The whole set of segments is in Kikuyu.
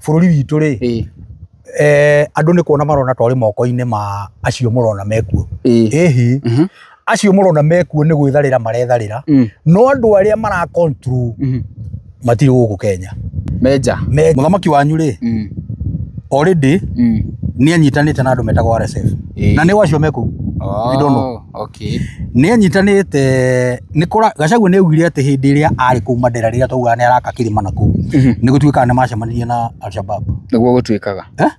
Bũrũri witũ rĩ, andũ nĩ kuona marona twarĩ moko-inĩ ma acio mũrona mekuo. Ĩhĩ, acio mũrona mekuo nĩ gwĩtharĩra maretharĩra, no andũ arĩa mara control matirĩ gũkũ Kenya. Menja. Mũthamaki wanyu rĩ, already nĩ anyitanĩte na andũ metagwo RSF. Na nĩ acio me kũu. You don't know. Oh, okay. Nĩ anyitanĩte nĩ kũra Gachagua nĩ augire atĩ hĩndĩ ĩrĩa arĩ kũu Mandera rĩrĩa twaugaga nĩ araka kĩrĩma na kũu, nĩ gũtuĩkaga nĩ macemanirie na Al-Shabaab. Nĩguo gũtuĩkaga. Eh?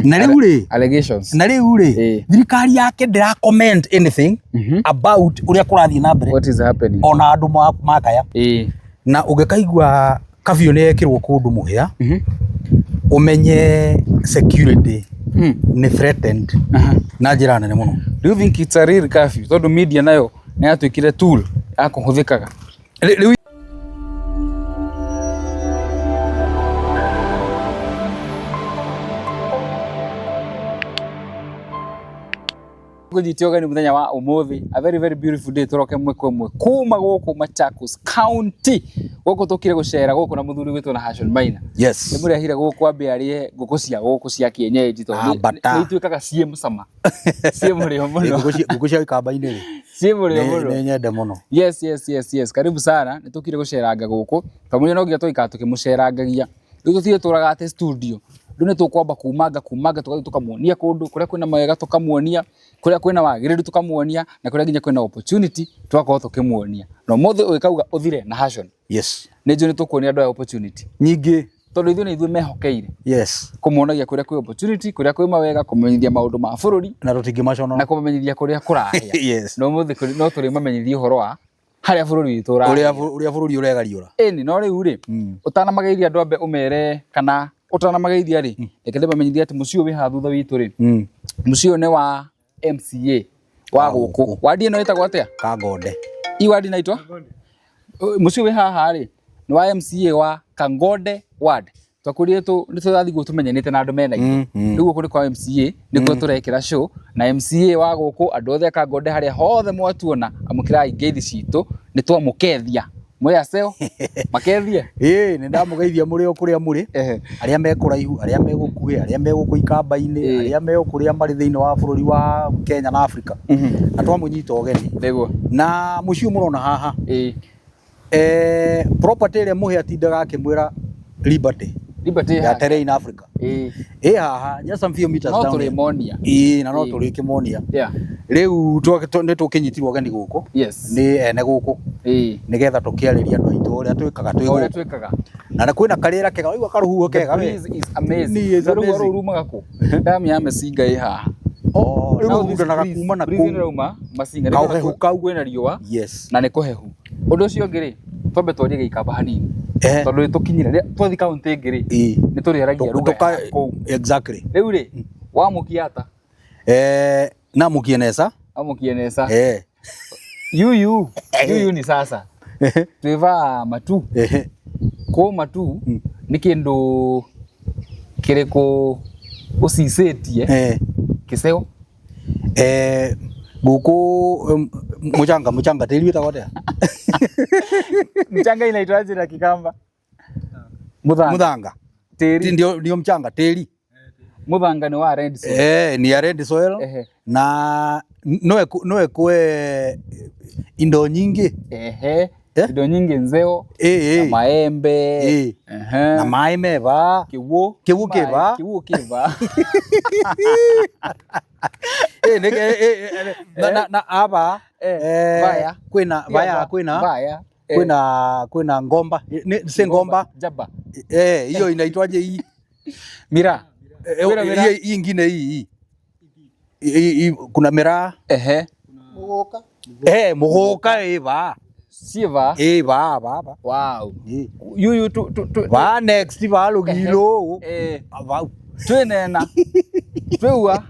Na rĩu rĩ, Allegations. na rĩu rĩ, thirikari yake ndĩra comment anything about ũrĩa kũrathiĩ na mbere What is happening? ona andũ makaya. Na ũngĩkaigua kabiũ nĩ yekĩrwo kũndũ mũhĩa, ũmenye security nĩ threatened na njĩra nene mũno. Do you think it's a real curfew? Tondũ media nayo nĩ yatuĩkire tool ya kũhũthĩkaga. Rĩu Ngũnyite ũgeni mũthenya wa ũmũthĩ, a very very beautiful day, tũroke ĩmwe kwa ĩmwe kuma gũkũ Machakos County, gũkũ tũkire gũcera gũkũ na mũthuri witũ na Hashon Maina. Nĩmũrehire gũkũ ambe arĩe ngũkũ cia gũkũ cia kienyeji tondũ Ambata. nĩ ituĩkaga ciĩ mũcama, ciĩ mũrĩo mũno. Ngũkũ cia ikamba-inĩ rĩ, Ciĩ mũrĩo mũno. Nĩ nyende mũno. Yes, yes, yes, yes. Karibu sana, nĩ tũkire gũceranga gũkũ kamũira no nginya tũikara tũkĩmũcerangagia. Rĩu tũtirĩ tũraga atĩ studio, rĩu nĩ tũkwamba kumanga kumanga, tũgathiĩ tũkamuonia kũndũ kũrĩa kwĩna mawega, tũkamuonia kũrĩa kwĩna wagĩrĩru, tũkamuonia na kũrĩa nginya kwĩna opportunity tũgakorwo tũkĩmuonia. Na ũmũthĩ ũgĩkauga ũthire na Hashon. Nĩ njũĩ nĩ tũkuonia andũ aya opportunity. Nyingĩ. Tondũ ithuĩ nĩ ithuĩ mehokeire. Kũmonagia kũrĩa kwĩ opportunity, kũrĩa kwĩ mawega, kũmenyithia maũndũ ma bũrũri. Na tũtingĩmaconora. Na kũmamenyithia kũrĩa kũrahĩa. Na ũmũthĩ no tũrĩmamenyithia ũhoro wa harĩa bũrũri witũ ũrahĩa. Ũrĩa bũrũri ũregariũra. Ĩni, no rĩu rĩ, ũtanamageithia andũ ambe ũmere kana ũtanamageithia rĩ, reke ndĩmamenyithie atĩ mũciĩ ũyũ wĩ haha thutha witũ rĩ, mũciĩ ũyũ nĩ wa MCA wa gũkũ. Wadi ĩno ĩtagwo atĩa? Kangonde. I wadi inaitwa? Mũciĩ ũyũ wĩ haha rĩ, nĩ wa MCA wa Kangonde ward. Twakwĩrire nĩ tũrathiĩ guo tũmenyanĩte na andũ mena indo. Rĩu gũkũ nĩ kwa MCA, nĩkuo tũrekĩra show na MCA wa gũkũ, andũ othe a Kangonde harĩa hothe mwatuona, amũkĩrai ngeithi citũ, nĩ twamũkethia. Mwĩ aceo? Makethie? Ĩĩ nĩ ndamũgeithia mũrĩ o kũrĩa mũrĩ, arĩa me kũraihu, arĩa me gũkuhĩ, arĩa me gũkũ ikamba-inĩ, arĩa me o kũrĩa marĩ thĩinĩ wa bũrũri wa Kenya na Africa. Na twamũnyita ũgeni. Nĩguo. Na mũciĩ ũyũ mũrona haha, property ĩrĩa mũhĩa atindaga akĩmwĩra Liberty, Liberty ya haha. Terrain Africa. Ĩ haha, just some few meters No down here. tũrĩmonia. Ĩĩ, na no tũrĩkĩmonia. Rĩu nĩ tũkĩnyitirwo ũgeni gũkũ nĩ ene gũkũ, nĩgetha tũkĩarĩrie andũ aitũ ũrĩa twĩkaga twĩ Ũrĩa gũkũ. twĩkaga. Na kwĩna karĩera kega, waigua karũhuho The kega we. breeze is amazing. Ni is Rũhuho rũu amazing. rumaga kũ? Damu ya Masinga ĩ haha. Oh, rĩu Now this rũhurutanaga breeze- kuma na breeze kũu. ĩno ĩrauma Masinga. Kaũhehu kau. Kwĩna riũa na nĩ kũhehu. Ũndũ ũcio ũngĩ rĩ, twambe twarie gĩikamba hanini. Tondũ nĩ tũkinyire, rĩrĩa twathiĩ kaũntĩ ĩngĩ rĩ, nĩ tũrĩaragia lugha ya kũu. Rĩu rĩ, wamũkia ata? Namukie nesa. Wamukie nesa. Yuyu, yuyu ni sasa. Twĩvaa matu. Kũ matu nĩ kĩndũ kĩrĩkũ ũcicĩtie kĩceo? Gũkũ mũchanga, mũchanga tĩri wĩtagwo atĩa? Mchanga inaitwaje na Kikamba? Mũthanga. Mũthanga. Tĩri. Ndio, ndio mchanga, tĩri. Mũthanga nĩ wa red soil. Ni ya red soil. Na no ekue indo nyingĩ. Indo nyingĩ nzeo. Na maembe. Na maĩ meva. Kĩguũ. Kĩguũ kĩva. Kĩguũ kĩva. Na aba, Vaya. kwĩna vaya, kwĩna Vaya. Kwĩna, kwĩna ngomba. Nĩ, si ngomba. Jaba. Hiyo inaitwaje hii? Mira. Kwĩna mira. Hii ingine hii, hii. Hii, kuna miraa. Mũgũka. Mũgũka ĩ va. Siva. Ĩ va, va, va. Wow. Yuyu tu, tu, tu. Va next va lugilo. Va. Twinena. Twiua.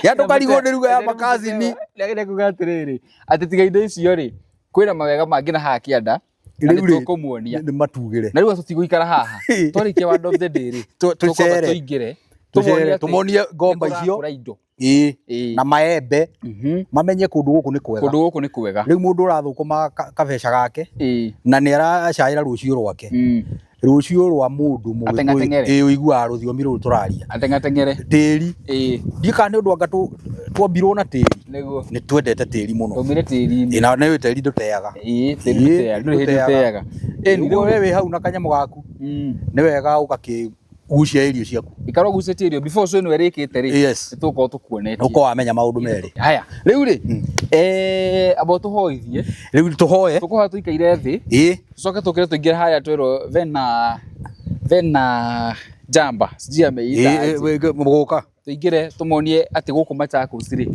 Ya ndũkarigwo nĩ ruga ya makazini. Ndagĩrĩire kuga atĩrĩrĩ, atĩ tiga indo icio rĩ, kwĩna mawega mangĩ na haha kĩanda. Na Rĩu rĩ, nĩtũkũmuonia. nĩ matugĩre. Na rĩu tũtigũikara haha. Twarĩkia word of the day rĩ, tũkwamba Tũcere. tũingĩre. Tũcere, Tũmonie atĩ tũmonie ngomba icio. nĩkũrakũra indo. Na maembe. Mamenye kũndũ gũkũ nĩ kwega. Kũndũ gũkũ nĩ kwega. Rĩu mũndũ ũrathũkũma kabeca gake. Na nĩ aracaĩra rũciũ rwake. Rũciũ rwa mũndũ Mũgĩkũyũ. Ateng'ateng'ere. Ĩĩ, ũiguaga rũthiomi rũrũ tũraria. Ateng'ateng'ere. Tĩri. Ĩĩ. Ndiũĩ kana nĩ ũndũ anga twombirwo na tĩri. Nĩguo. Nĩ twendete tĩri mũno. Twaumire tĩri-inĩ. Ĩĩ, na nĩ tĩri ndũteaga. Ĩĩ, tĩri ndũteaga. Ndũrĩ hĩndĩ ũteaga. Ĩni, rĩu we wĩ hau na kanyamũ gaku. Nĩ wega ũgakĩ gucia irio ciaku. Ikara ũgucĩtie irio before show ĩno ĩrĩkĩte rĩ. Yes. Nĩ tũgũkorwo tũkuonetie. Ũkorwo wamenya maũndũ merĩ. Haya, rĩu rĩ, amba ũtũhoithie. Rĩu tũhoe. Tũkũhoya tũikaire thĩ. Ĩĩ. Tũcoke tũkĩre tũingĩre harĩa twĩrwo vena jamba sijui ameita aje. Mũgũka. Tũingĩre tũmonie atĩ gũkũ Machakos rĩ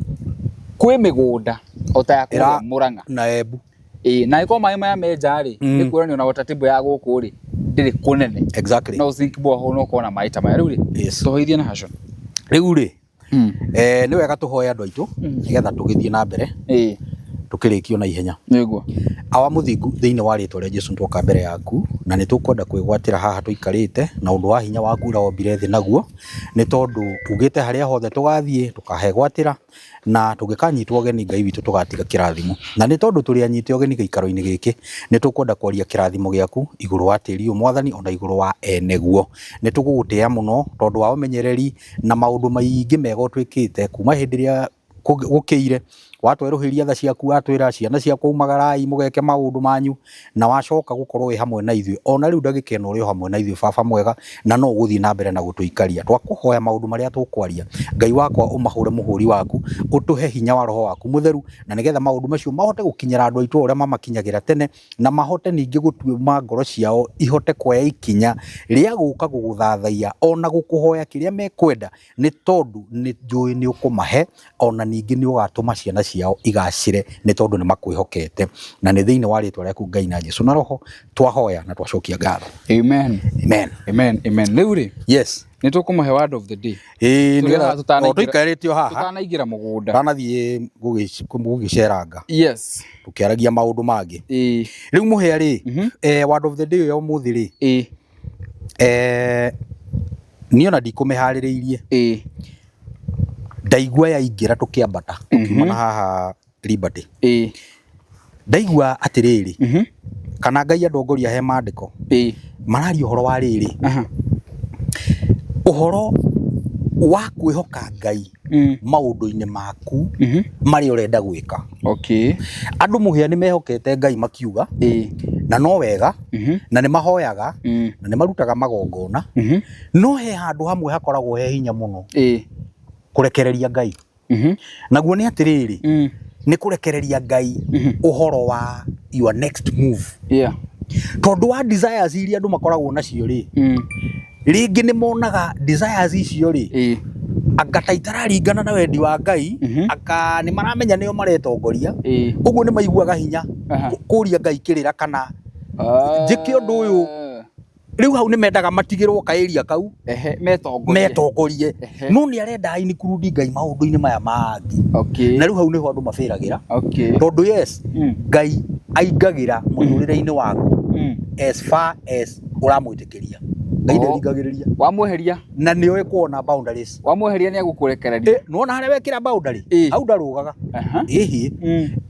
kwĩ mĩgũnda o ta ya kũrĩa Murang'a na Embu. Ĩĩ, na angĩkorwo maĩ maya me nja rĩ, nĩ kuonania ona water table ya gũkũ rĩ ndĩrĩ kũnene. Exactly. No sink borehole no ũkorwo na maĩ ta maya. Rĩu rĩ, Yes. tũhoithie na Hashon. Rĩu rĩ, nĩ wega tũhoe andũ aitũ nĩgetha tũgĩthiĩ na mbere tũkĩrĩkio na ihenya. Nĩguo. Awa mũthingu, thĩinĩ wa rĩtwa rĩa Jesu nĩtwoka mbere yaku na nĩ tũkwenda kwĩgwatĩra haha tũikarĩte na ũndũ wa hinya waku ũrĩa wombire thĩ naguo, nĩ tondũ ugĩte harĩa hothe tũgathiĩ tũkahegwatĩra na tũngĩkanyitwo ũgeni Ngai witũ tũgatiga kĩrathimo. Na nĩ tondũ tũrĩ anyite ũgeni gĩikaro-inĩ gĩkĩ, nĩ tũkwenda kwaria kĩrathimo gĩaku igũrũ wa tĩri ũyũ Mwathani ona igũrũ wa ene guo. Nĩ tũgũgũtĩa mũno tondũ wa ũmenyereri na maũndũ maingĩ mega ũtwĩkĩte kuma hĩndĩ ĩrĩa gũkĩire, watwerũhĩria tha ciaku, watwĩra ciana ciakwa umagarai mũgeke maũndũ manyu, na wacoka gũkorwo wĩ hamwe na ithuĩ. Ona rĩu ndagĩka ĩno ũrĩ o hamwe na ithuĩ baba mwega, na no ũgũthiĩ na mbere na gũtũikaria. Twakũhoya maũndũ marĩa tũkwaria, Ngai wakwa ũmahũre mũhũri waku, ũtũhe hinya wa roho waku mũtheru, na nĩgetha maũndũ macio mahote gũkinyĩra andũ aitũ o ũrĩa mamakinyagĩra tene, na mahote ningĩ gũtũma ngoro ciao ihote kuoya ikinya rĩa gũka gũgũthathaiya ona gũkũhoya kĩrĩa mekwenda, nĩ tondũ nĩ njũĩ nĩ ũkũmahe, ona ningĩ nĩ ũgatũma ciana ciao igacĩre nĩ tondũ nĩ makwĩhokete. Na nĩ thĩinĩ wa rĩtwa rĩaku Ngai na Jesu na Roho twahoya na twacokia ngatho. Amen. Amen. Amen. Amen. Rĩu rĩ, Yes. nĩ tũkũmahe word of the day. Ĩĩ, Tũrĩ haha nĩgetha tũtanaingĩra- o tũikarĩte o haha Tũtanaingĩra mũgũnda. tanathiĩ gũgĩceranga Yes. tũkĩaragia maũndũ mangĩ. Ĩĩ. Rĩu mũhĩa rĩ, word of the day ya ũmũthĩ rĩ, Ĩĩ. Niĩ ona ndikũmĩharĩrĩirie. Ĩĩ. Ndaigua yaingĩra tũkĩambata tũkiuma na haha Liberty. Ĩĩ. Ndaigua atĩrĩrĩ, kana Ngai andongoria he maandĩko Ĩĩ. mararia ũhoro wa rĩrĩ, ũhoro wa kwĩhoka Ngai maũndũ-inĩ maku marĩa ũrenda gwĩka. Okay. Andũ mũhĩa nĩ mehokete Ngai makiuga, Ĩĩ. na no wega, na nĩ mahoyaga, na nĩ marutaga magongona, no he handũ hamwe hakoragwo he hinya mũno Ĩĩ. kũrekereria Ngai. Naguo nĩ atĩrĩrĩ, nĩ kũrekereria Ngai ũhoro wa your next move. Yeah. Tondũ wa desires iria andũ makoragwo nacio rĩ, rĩngĩ nĩ monaga desires icio rĩ, Ĩĩ. anga ta itararingana na wendi wa Ngai, anga nĩ maramenya nĩo maretongoria, Ĩĩ. ũguo nĩ maiguaga hinya kũria Ngai kĩrĩra kana njĩke ũndũ ũyũ. Rĩu hau nĩ mendaga matigĩrwo kaĩria kau, Ehe, metongorie. metongorie. Ehe. No nĩ arenda include Ngai maũndũ-inĩ maya mangĩ. Okay. Na rĩu hau nĩho andũ mabĩragĩra. Okay. Tondũ yes, Ngai aingagĩra mũtũrĩre-inĩ waku as far as ũramwĩtĩkĩria. Ngai nderingagĩrĩria. Wamweheria. Na nĩ oĩ kuona boundaries. Wamweheria nĩ egũkũrekereria. Nĩwona harĩa wekĩra boundary? Ĩĩ. Hau ndarũgaga. Aha. Ĩhĩ.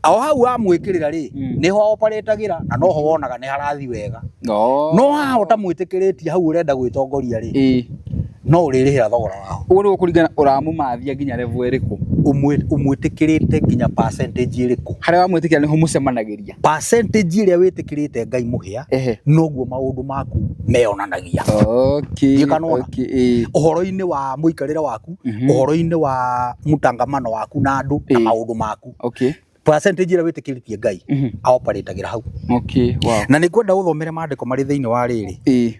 O hau wamwĩkĩrĩra rĩ, nĩho operatagĩra na noho wonaga nĩ harathi wega. No. No haha ũtamwĩtĩkĩrĩtie hau ũrenda gwĩtongoria rĩ, Ĩĩ. no ũrĩrĩhĩra thogora waho. Ũguo nĩguo kũringana ũramũmathia nginya level ĩrĩkũ. Ũmwĩtĩkĩrĩte nginya percentage ĩrĩkũ. Harĩa wamwĩtĩkĩra nĩho mũcemanagĩria. Percentage ĩrĩa wĩtĩkĩrĩte Ngai mũhĩa, Ehe. noguo maũndũ maku meyonanagia. Okay. Ndiũĩ kana wona. Okay. Ĩĩ. Ũhoro-inĩ wa mũikarĩre waku, ũhoro-inĩ wa mũtangamano waku na andũ na Ĩĩ. maũndũ maku. Okay. Percentage ĩrĩa wĩtĩkĩrĩtie Ngai, aoperatagĩra hau. Okay. Wow. Na nĩ ngwenda ũthomere maandĩko marĩ thĩinĩ wa rĩrĩ. Ĩĩ.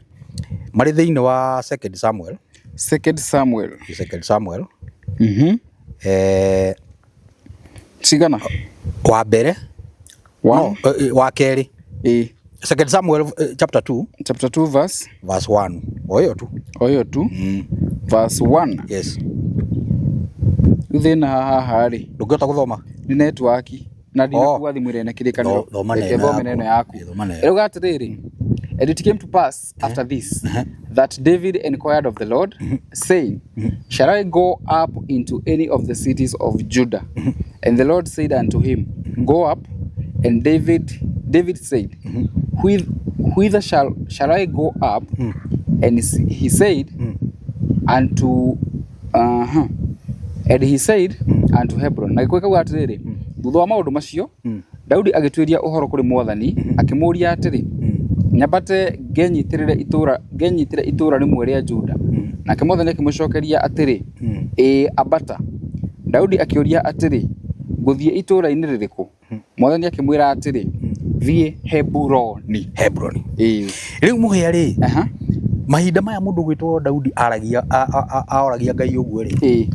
Marĩ thĩinĩ wa Second Samuel. Second Samuel. Second Samuel. Cigana? Wa mbere. One. No, wa kerĩ. Ĩĩ. Second Samuel chapter 2. Chapter 2 verse. Verse 1. O ĩyo tu. O ĩyo tu. Verse 1. Yes. Rĩu thĩna haha rĩ. Ndũngĩhota gũthoma? Nĩ network. Na ndinakuwa thimũ ĩrĩa ĩna kĩrĩkanĩro. Thoma na Reke ĩno thome na yaku. ĩno yaku. Ĩ, thoma na ĩno. Ĩrauga atĩrĩrĩ, and it came to pass after this that David inquired of the Lord, saying, Shall I go up into any of the cities of Judah? And the Lord said unto him, Go up. And David said, Whither shall I go up? And he said unto and he said unto Hebron. Na gĩkũyũ kauga atĩrĩrĩ, thutha wa maũndũ macio, Daudi agĩtuĩria ũhoro kũrĩ Mwathani, akĩmũũria atĩrĩ, nyambate ngenyitĩrĩre itũũra ngenyitĩre itũũra rĩmwe rĩa Juda. Nake Mwathani akĩmũcookeria atĩrĩ, ĩĩ, ambata. Daudi akĩũria atĩrĩ, ngũthiĩ itũũra-inĩ rĩrĩkũ? Mwathani akĩmwĩra atĩrĩ, thiĩ Heburoni. Hebroni. Ĩĩ. Rĩu mũhĩa rĩ, mahinda maya mũndũ gwĩtwo Daudi aragia aoragia Ngai ũguo rĩ,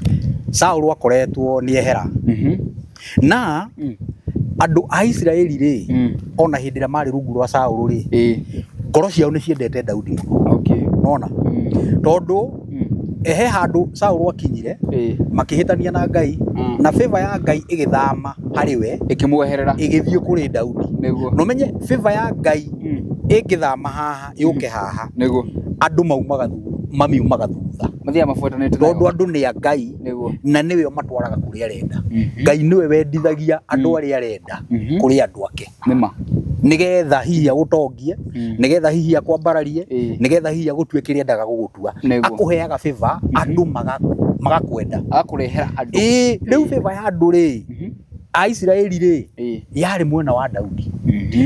Saũlũ akoretwo nĩ ehera. Na andũ a Isiraeli rĩ, ona hĩndĩ ĩrĩa marĩ rungu rwa Saũlũ rĩ, ngoro ciao nĩ ciendete Daudi mũno. Nona tondũ he handũ Saũlũ akinyire makĩhĩtania na Ngai na favor ya Ngai ĩgĩthama harĩ we Ĩkĩmweherera. ĩgĩthiĩ kũrĩ Daudi. Nĩguo. Na ũmenye favor ya Ngai ĩngĩthama haha yũke haha, Nĩguo. andũ maumaga mamiumaga thutha Mathiaga mabuatanĩte nayo. tondũ andũ nĩ a Ngai Nĩguo. na nĩwe ũmatwaraga kũrĩa arenda. Ngai nĩwe wendithagia andũ arĩa arenda kũrĩ andũ ake Nĩma. Nĩgetha hihi agũtongie, nĩgetha hihi akwambararie, nĩgetha hihi agũtue kĩrĩa endaga gũgũtua. Nĩguo. Akũheaga favor, andũ magakwenda. Agakũrehera andũ. Ĩĩ, rĩu favor ya andũ rĩ, a Isiraeli rĩ, yarĩ mwena wa Daudi.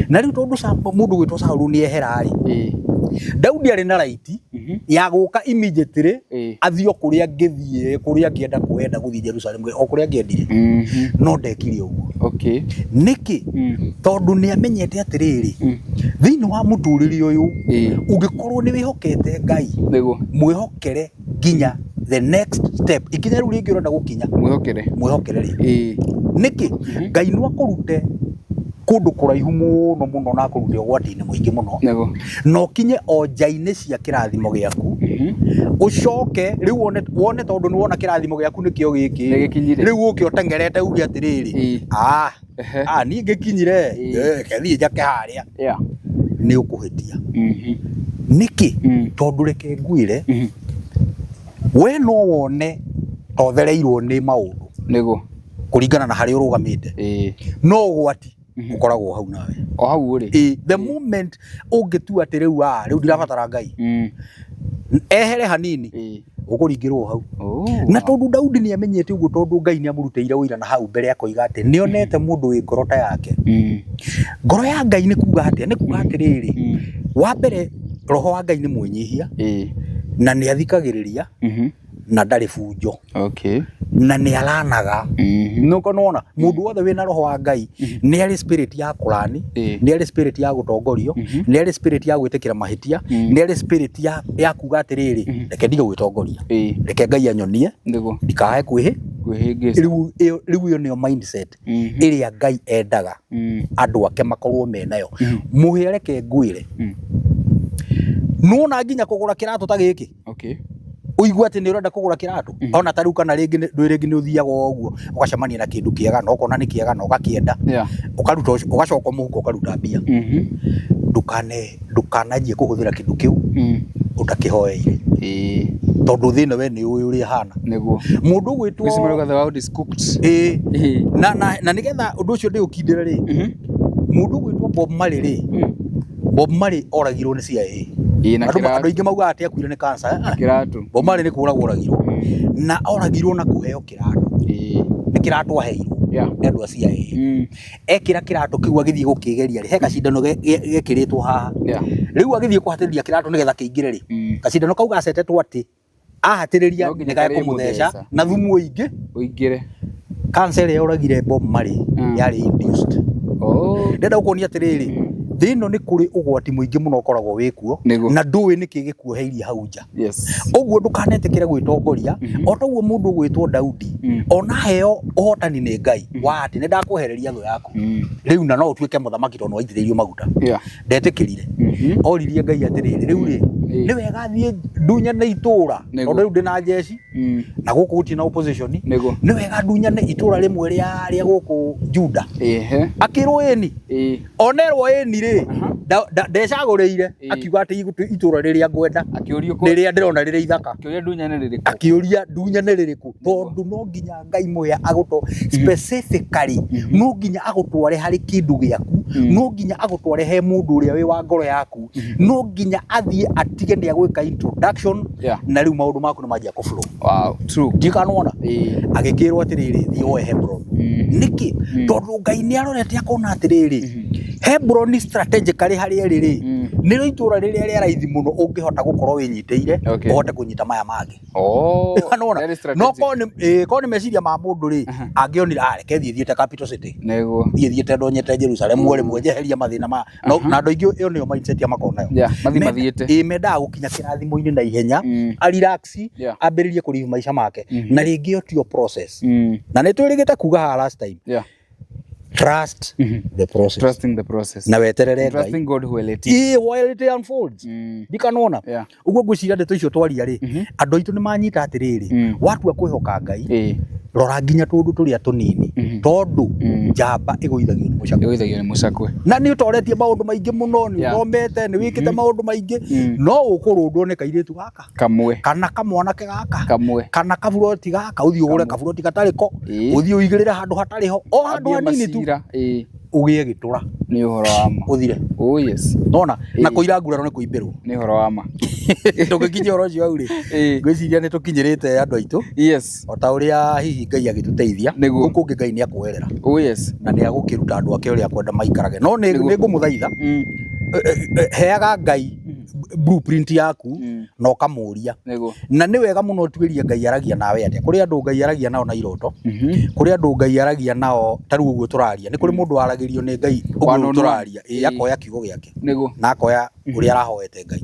Na rĩu tondũ mũndũ gwĩtwo Saũlũ nĩ ehera rĩ, Daudi arĩ na right ya gũka immediately, athiĩ o kũrĩa angĩthiĩ, kũrĩa angĩenda kwenda gũthiĩ Jerusalem, o kũrĩa angĩendire, no ndekire ũguo. Nĩkĩ? Tondũ nĩ amenyete atĩrĩrĩ, thĩinĩ wa mũtũrĩre ũyũ, ũngĩkorwo nĩ wĩhokete Ngai, Nĩguo. mwĩhokere nginya the next step, ikinya rĩu rĩngĩ ũrenda gũkinya. Mwĩhokere. Mwĩhokere rĩ. Nĩkĩ? Ngai no akũrute kũndũ kũraihu mũno mũno na akũrute ũgwati-inĩ mũingĩ mũno, Nĩguo. na ũkinye o nja-inĩ cia kĩrathimo gĩaku, ũcoke rĩu wone tondũ nĩ wona kĩrathimo gĩaku nĩkĩo gĩkĩ. Nĩgĩkinyire. Rĩu ũke ũteng'erete uge atĩrĩrĩ, ah, niĩ ngĩkinyire, reke thiĩ njake harĩa. Nĩ ũkũhĩtia. Nĩkĩ? Tondũ reke ngwĩre, we no wone ta ũthereirwo nĩ maũndũ Nĩguo. kũringana na harĩa ũrũgamĩte, no ũgwati ũkoragwo hau nawe. O hau ũrĩ. Ĩĩ, the moment ũngĩtua atĩ rĩu rĩu ndirabatara Ngai, ehere hanini, ũkũringĩrwo hau. Na tondũ Daudi nĩ amenyete ũguo, tondũ Ngai nĩ amũrutĩire ũira na hau mbere akoiga atĩ nĩ onete mũndũ wĩ ngoro ta yake. Ngoro ya Ngai nĩ kuga atĩa? Nĩ kuga atĩrĩrĩ, wa mbere roho wa Ngai nĩ mwĩnyihia, na nĩ athikagĩrĩria, na ndarĩ bunjo, na nĩ aranaga. Nĩũkona mũndũ wothe wĩna roho wa Ngai nĩ arĩ spirit ya kũrani, nĩ arĩ spirit ya gũtongorio, nĩ arĩ spirit ya gwĩtĩkĩra mahĩtia, nĩ arĩ spirit ya kuga atĩrĩrĩ, reke ndige gwĩtongoria, reke Ngai anyonie, Nĩguo. ndikae kwĩhĩ Kwĩhĩngĩca. Rĩu ĩyo nĩyo mindset ĩrĩa Ngai endaga andũ ake makorwo menayo. Mũhĩa, reke ngwĩre, nĩwona nginya kũgũra kĩratũ ta gĩkĩ, ũigue atĩ nĩ ũrenda kũgũra kĩratũ, ona ta rĩu kana rĩngĩ ndũĩ rĩngĩ nĩ ũthiaga o ũguo ũgacemania na kĩndũ kĩega na ũkona nĩ kĩega na ũgakĩenda, ũkaruta ũgacoka mũhuko ũkaruta mbia. Ndũkananjie kũhũthĩra kĩndũ kĩu ũtakĩhoeire, tondũ thĩna we nĩ ũĩ ũrĩa ĩhana. Nĩguo. Mũndũ ũgwĩtwo Gĩcimaro marauga the world is cooked. Ĩĩ. Na nĩgetha ũndũ ũcio ndĩũkindĩre rĩ, mũndũ ũgwĩtwo Bob Marley rĩ, Bob Marley oragirwo nĩ CIA. Ĩĩ, na Andũ kĩratũ. Andũ aingĩ maugaga atĩ akuire nĩ cancer. Kĩratũ. Bob Marley nĩ kũragwo oragirwo, na oragirwo na kũheo kĩratũ. Nĩ kĩratũ aheirwo nĩ andũ a CIA. Ekĩra kĩratũ kĩu agĩthiĩ gũkĩgeria rĩ, he gacindano gekĩrĩtwo haha. Rĩu agĩthiĩ kũhatĩrĩria kĩratũ nĩgetha kĩingĩre rĩ, gacindano kau gacetetwo atĩ ahatĩrĩria No nginya nĩ gakũmũtheca karĩmũtheca. na thumu ũingĩ. Ũingĩre. Cancer ĩrĩa yoragire Bob Marley yarĩ induced. Ndĩrenda gũkuonia atĩrĩrĩ, thĩ ĩno nĩ kũrĩ ũgwati mũingĩ mũno ũkoragwo wĩkuo, Nĩguo. na ndũĩ nĩkĩ gĩkuoheirie hau nja. Ũguo ndũkanetĩkĩre gwĩtongoria, o toguo mũndũ ũgwĩtwo Daudi ona heo ũhotani nĩ Ngai wa atĩ nĩ ndakwehereria thũ yaku rĩu na no ũtuĩke mũthamaki tondũ waitĩrĩirio maguta, ndetĩkĩrire. Oririe Ngai atĩrĩrĩ, rĩu rĩ, nĩ wega thiĩ ndunyane itũra, Nĩguo. tondũ rĩu ndĩna njeci na gũkũ gũtirĩ na opposition, Nĩguo. nĩ wega ndunyane itũra rĩmwe rĩa gũkũ Juda? Akĩrwo ĩni. Onerwo ĩni rĩ, Ndecagũrĩire akiuga atĩ itũra rĩrĩa ngwenda, Akĩũrio rĩrĩa ndĩrona rĩrĩ ithaka. Akĩũria ndunyane rĩrĩkũ. Akĩũria ndunyane rĩrĩkũ, tondũ no nginya Ngai mwea agũtũ specifically, no nginya agũtware harĩ kĩndũ gĩaku, no nginya agũtware he mũndũ ũrĩa wĩ wa ngoro yaku, no nginya athiĩ atige nĩ agwĩka introduction, na rĩu maũndũ maku nĩ manjia kũ flow. Wow, true. Ndikanona agĩkĩrwo atĩrĩrĩ, thiĩ woe Hebron. Nĩkĩ? Tondũ Ngai nĩ arorete akona atĩrĩrĩ, Hebron strategically harĩa ĩrĩ rĩ, nĩrĩo itũra rĩrĩa rĩa raithi mũno ũngĩhota gũkorwo wĩnyitĩire, ũhote kũnyita maya mangĩ. Oh, Nona very no strategic. korwo nĩ korwo nĩ meciria ma mũndũ rĩ, angĩonire, ah, reke thiĩ thiĩte capital city, Nĩguo. thiĩ thiĩte ndonyete Jerusalem o rĩmwe njeheria mathĩna ma no, na andũ aingĩ ĩyo nĩyo mindset ya makoragwo nayo. Yeah, mathiĩ mathiĩte. Mendaga gũkinya kĩrathimo-inĩ na ihenya, a relax, ambĩrĩrie kũrive maica make, na rĩngĩ ĩyo tiyo process. Na nĩ twĩrĩgĩte kuga haha last time, trust the process. Trusting the process. Na weterere Ngai. Trusting God while it is. While it unfolds. Ndikanona. Ũguo ngwĩciria ndeto icio twaria rĩ, andũ aitũ nĩ manyita atĩrĩrĩ, watua kwĩhoka Ngai, rora nginya tũndũ tũrĩa tũnini, tondũ njamba ĩgũithagio nĩ mũcakwe. Ĩgũithagio nĩ mũcakwe. Na nĩ ũtoretie maũndũ maingĩ mũno, nĩ ũthomete, nĩ wĩkĩte maũndũ maingĩ, no ũkũrũndwo nĩ kairĩtu gaka Kamwe. kana kamwanake gaka Kamwe. kana kaburoti gaka, ũthiĩ ũgũre kaburoti gatarĩ ko, ũthiĩ ũigĩrĩre handũ hatarĩ ho, o handũ Ambie hanini tu, macira. Ũgĩe gĩtũra. Nĩ ũhoro wa ma. Ũthire. Oh yes. Nona na kũira nguraro nĩ kũimbĩrwo. Nĩ ũhoro wa ma. Tũngĩkinyia ũhoro ũcio hau rĩ, ngwĩciria nĩ tũkinyĩrĩte andũ aitũ. O ta ũrĩa hihi Ngai agĩtũteithia. Nĩguo. Gũkũ ũngĩ Ngai nĩ akuoerera. Oh yes. Na nĩ agũkĩruta andũ ake ũrĩa akwenda maikarage. No nĩ ngũmũthaitha, heaga Ngai blueprint yaku na ũkamũria. Nĩguo. Na nĩ wega mũno ũtuĩrie Ngai aragia nawe atĩa. Kũrĩ andũ Ngai aragia nao na iroto. Kũrĩ andũ Ngai aragia nao ta rĩu ũguo tũraria. Nĩ kũrĩ mũndũ waragĩrio nĩ Ngai ũguo One on one. tũraria. Akoya kiugo gĩake. Nĩguo. Na akoya ũrĩa arahoete Ngai.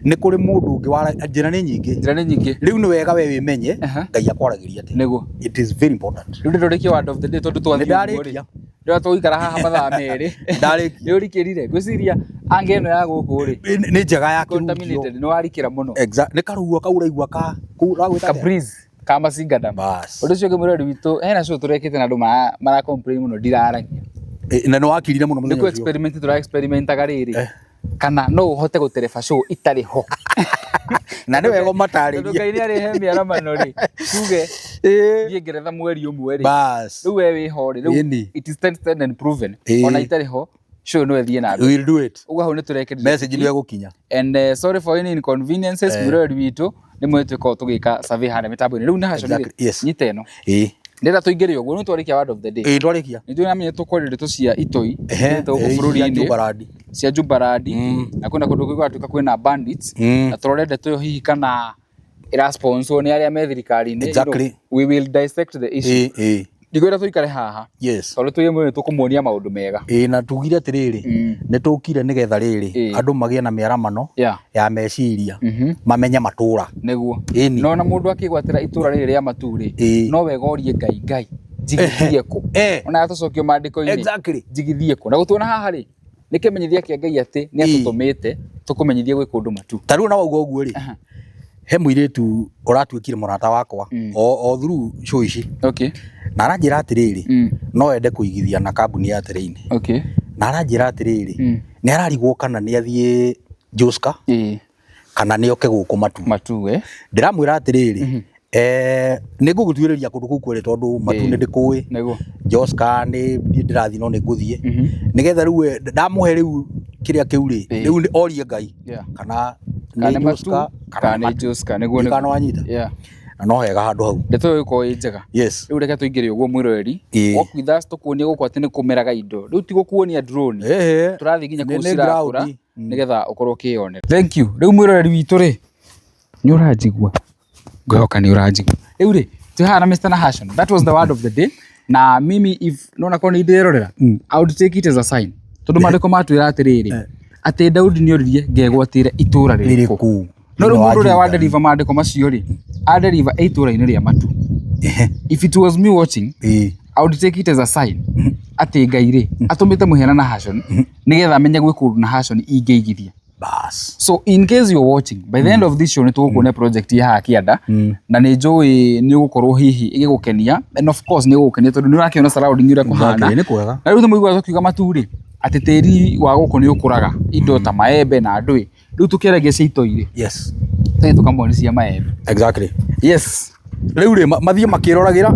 Nĩ kũrĩ mũndũ ũngĩ wara, njĩra nĩ nyingĩ. Njĩra nĩ nyingĩ. Rĩu nĩ wega we wĩmenye Ngai akwaragĩria atĩa. Nĩguo. It is very important. Rĩu ndĩrorĩkia word of the day tondũ twathiĩ Nĩ ũguo rĩ. ndarĩkia. Rĩrĩa tũgũikara haha mathaa merĩ. Ndarĩkia. Nĩ ũrikĩrire. Ngwĩciria ange ĩno ya gũkũ rĩ. Nĩ njega ya kĩrungio. Contaminated, nĩ warikĩra mũno. Exact. Nĩ karũhuho kau ũraigua ka kũu ũragwĩta Ka atĩa? breeze ka Masinga Dam. Bas. Ũndũ ũcio ũngĩ mwĩrori witũ, hena show tũrekĩte na andũ mara complain mũno ndiraragia. Na nĩ wakirire mũno Nĩ mũthenya kũ ũcio. experiment tũra experimentaga rĩrĩ. Kana no ũhote gũtereba show itarĩ ho. Na nĩ wega ũmatarĩrie. Tondũ Ngai nĩ arĩhe mĩaramano rĩ. Tuge thiĩ Ngeretha mweri ũmwe rĩ. Bas. Rĩu we wĩho rĩ. Rĩu Ĩni. it is tested and proven. Ona itarĩ ho, show no ĩthiĩ na mbere. We'll do it. Ũguo hau nĩ tũrekĩrire. Message nĩ ĩgũkinya. And sorry for any inconveniences, mwĩroreri witũ nĩ mwĩ twĩkoragwo tũgĩka survey harĩa mĩtambo-inĩ. Rĩu nĩ haco Exactly, yes. nyita ĩno. Ndĩrenda tũingĩre ũguo, nĩ twarĩkia word of the day. Twarĩkia. Nĩ tũramenya tũkwaria ndeto cia itoi, ndeto gũkũ Cia bũrũri-inĩ. Jubarandi. Cia Jubarandi. Na kwĩna kũndũ kũngĩ kwĩna bandits. Na tũrore ndeto ĩyo hihi kana ĩra sponsor nĩ arĩa me thirikari-inĩ. We will dissect the issue. Ndikwenda tũikare haha. Tondũ tũige mwĩrĩ tũkũmuonia maũndũ mega. Na tugire atĩrĩrĩ, nĩ tũkire nĩgetha rĩrĩ, andũ magĩe na mĩaramano ya meciria, mamenye matũra. Nĩguo. No ona mũndũ akĩgwatĩra itũra rĩrĩ rĩa matu rĩ, no wega ũrie Ngai, Ngai, njigithie kũ? Ona tũcokio maandĩko-inĩ. Njigithie kũ? Na gũtuona haha rĩ, nĩ kĩmenyithia kĩa Ngai atĩ nĩ atũtũmĩte tũkũmenyithie gwĩ kũndũ matu. Ta rĩu na wauga ũguo rĩ, he mũirĩtu ũratuĩkire mũrata wakwa o through show ici. Na aranjĩra atĩrĩrĩ, no ende kũigithia na kambuni ya train. Na aranjĩra atĩrĩrĩ, nĩ ararigwo kana nĩ athiĩ Joska kana nĩ oke gũkũ Matu. Matu, eh? Ndĩramwĩra atĩrĩrĩ, nĩ ngũgũtuĩrĩria kũndũ kũu kwerĩ tondũ Matu nĩ ndĩkũĩ. Joska nĩ niĩ ndĩrathiĩ no nĩ ngũthiĩ. Nĩgetha rĩu ndamũhe rĩu kĩrĩa kĩu rĩ, rĩu nĩ orie Ngai kana Kana nĩ nĩ Matu, Joska kana nĩ Joska, nĩguo nĩguo. Kana wanyita. Na no hega handũ hau. Ndeto ĩyo ĩgũkorwo ĩ njega. Rĩu reke tũingĩre ũguo mwĩroreri. Walk with us tũkuonie gũkũ atĩ nĩ kũmeraga indo. Rĩu ti gũkuonia drone. Tũrathiĩ nginya kũu Nĩ cirakũra ground. nĩgetha ũkorwo ũkĩyonera. Thank you. Rĩu mwĩroreri witũ rĩ, nĩ ũranjigua? Ngwĩhoka nĩ ũranjigua. Rĩu rĩ, twĩ haha na Mr. Nahashon. That was the word of the day. Na mimi if nona korwo nĩ ndĩrerorera, I would take it as a sign. Tondũ maandĩko matwĩra atĩrĩrĩ, atĩ Daudi nĩ oririe ngegwatĩre itũra rĩrĩkũ. Rĩrĩkũ? No rĩu Thĩinĩ wa mũndũ ũrĩa Juda. wa deliver maandĩko macio rĩ, a deliver ĩ itũra-inĩ rĩa Matu. If it was me watching, I would take it as a sign atĩ Ngai rĩ, atũmĩte mũhiana Nahashon nĩgetha amenye gwĩ kũndũ Nahashon ingĩigithia. Bas. So in case you're watching, by the end of this show nĩ tũgũkuonia project ya haha kĩanda na nĩ njũĩ nĩ ũgũkorwo hihi ĩgĩgũkenia, and of course nĩ ĩgũgũkenia tondũ nĩ ũrakĩona surrounding ũrĩa kũhana. Exactly, nĩ kwega. Na rĩu tũmũiguaga tũkiuga Matu rĩ, Atĩ tĩri wa gũkũ nĩ ũkũraga indo ta maembe na ndũĩ. Rĩu tũkĩaragia cia itoi rĩ, tũthiĩ tũkamoni cia maembe. Yes. Rĩu rĩ, mathiĩ makĩroragĩra,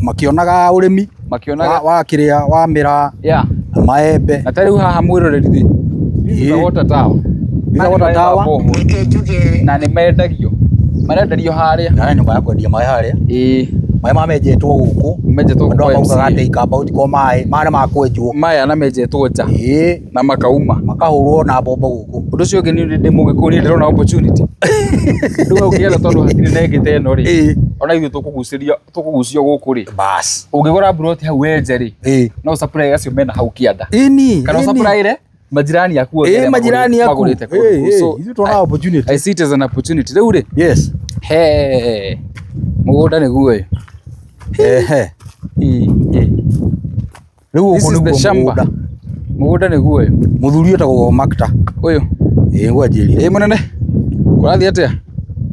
makĩonaga ũrĩmi Makĩonaga wa kĩrĩa wa mĩraa na maembe. Na ta rĩu haha mwĩroreri rĩ, this is a water tower. This is a water tower. Na nĩ mendagio. Marenderio harĩa. Na nyũmba ya kwendia maĩ harĩa. Maĩ mamenjetwo gũkũ. Menjetwo Andũ gũkũ maugaga MCA. atĩ ikamba gũtikoragwo maĩ, maĩ nĩ makwenjwo. Maya na menjetwo nja. Na makauma. Makahũrwo na mbombo gũkũ. Ũndũ ũcio ũngĩ niĩ ndĩ mũgĩkũyũ niĩ ndĩrona opportunity. Rĩu ũngĩenda tondũ hatirĩ na ĩngĩ ta ĩno rĩ. Ona ithuĩ tũkũgucĩrio, tũkũgucio gũkũ rĩ. Bas. Ũngĩgũra mburoti hau wenje rĩ. No supply acio mena hau kĩanda. Kana ũsupplyre majirani aku othe arĩa Majirani aku. magũrĩte kũndũ kũu. So, Ithuĩ tuonaga opportunity. I see it as an opportunity. Rĩu rĩ, he mũgũnda nĩguo ũyũ. Rĩu This gũkũ is the nĩguo shamba. mũgũnda. Mũgũnda nĩguo ũyũ. Mũthuri wĩtagwo Makta. Ũyũ. Ngwanjĩrĩria. Mũnene. Kũrathiĩ atĩa?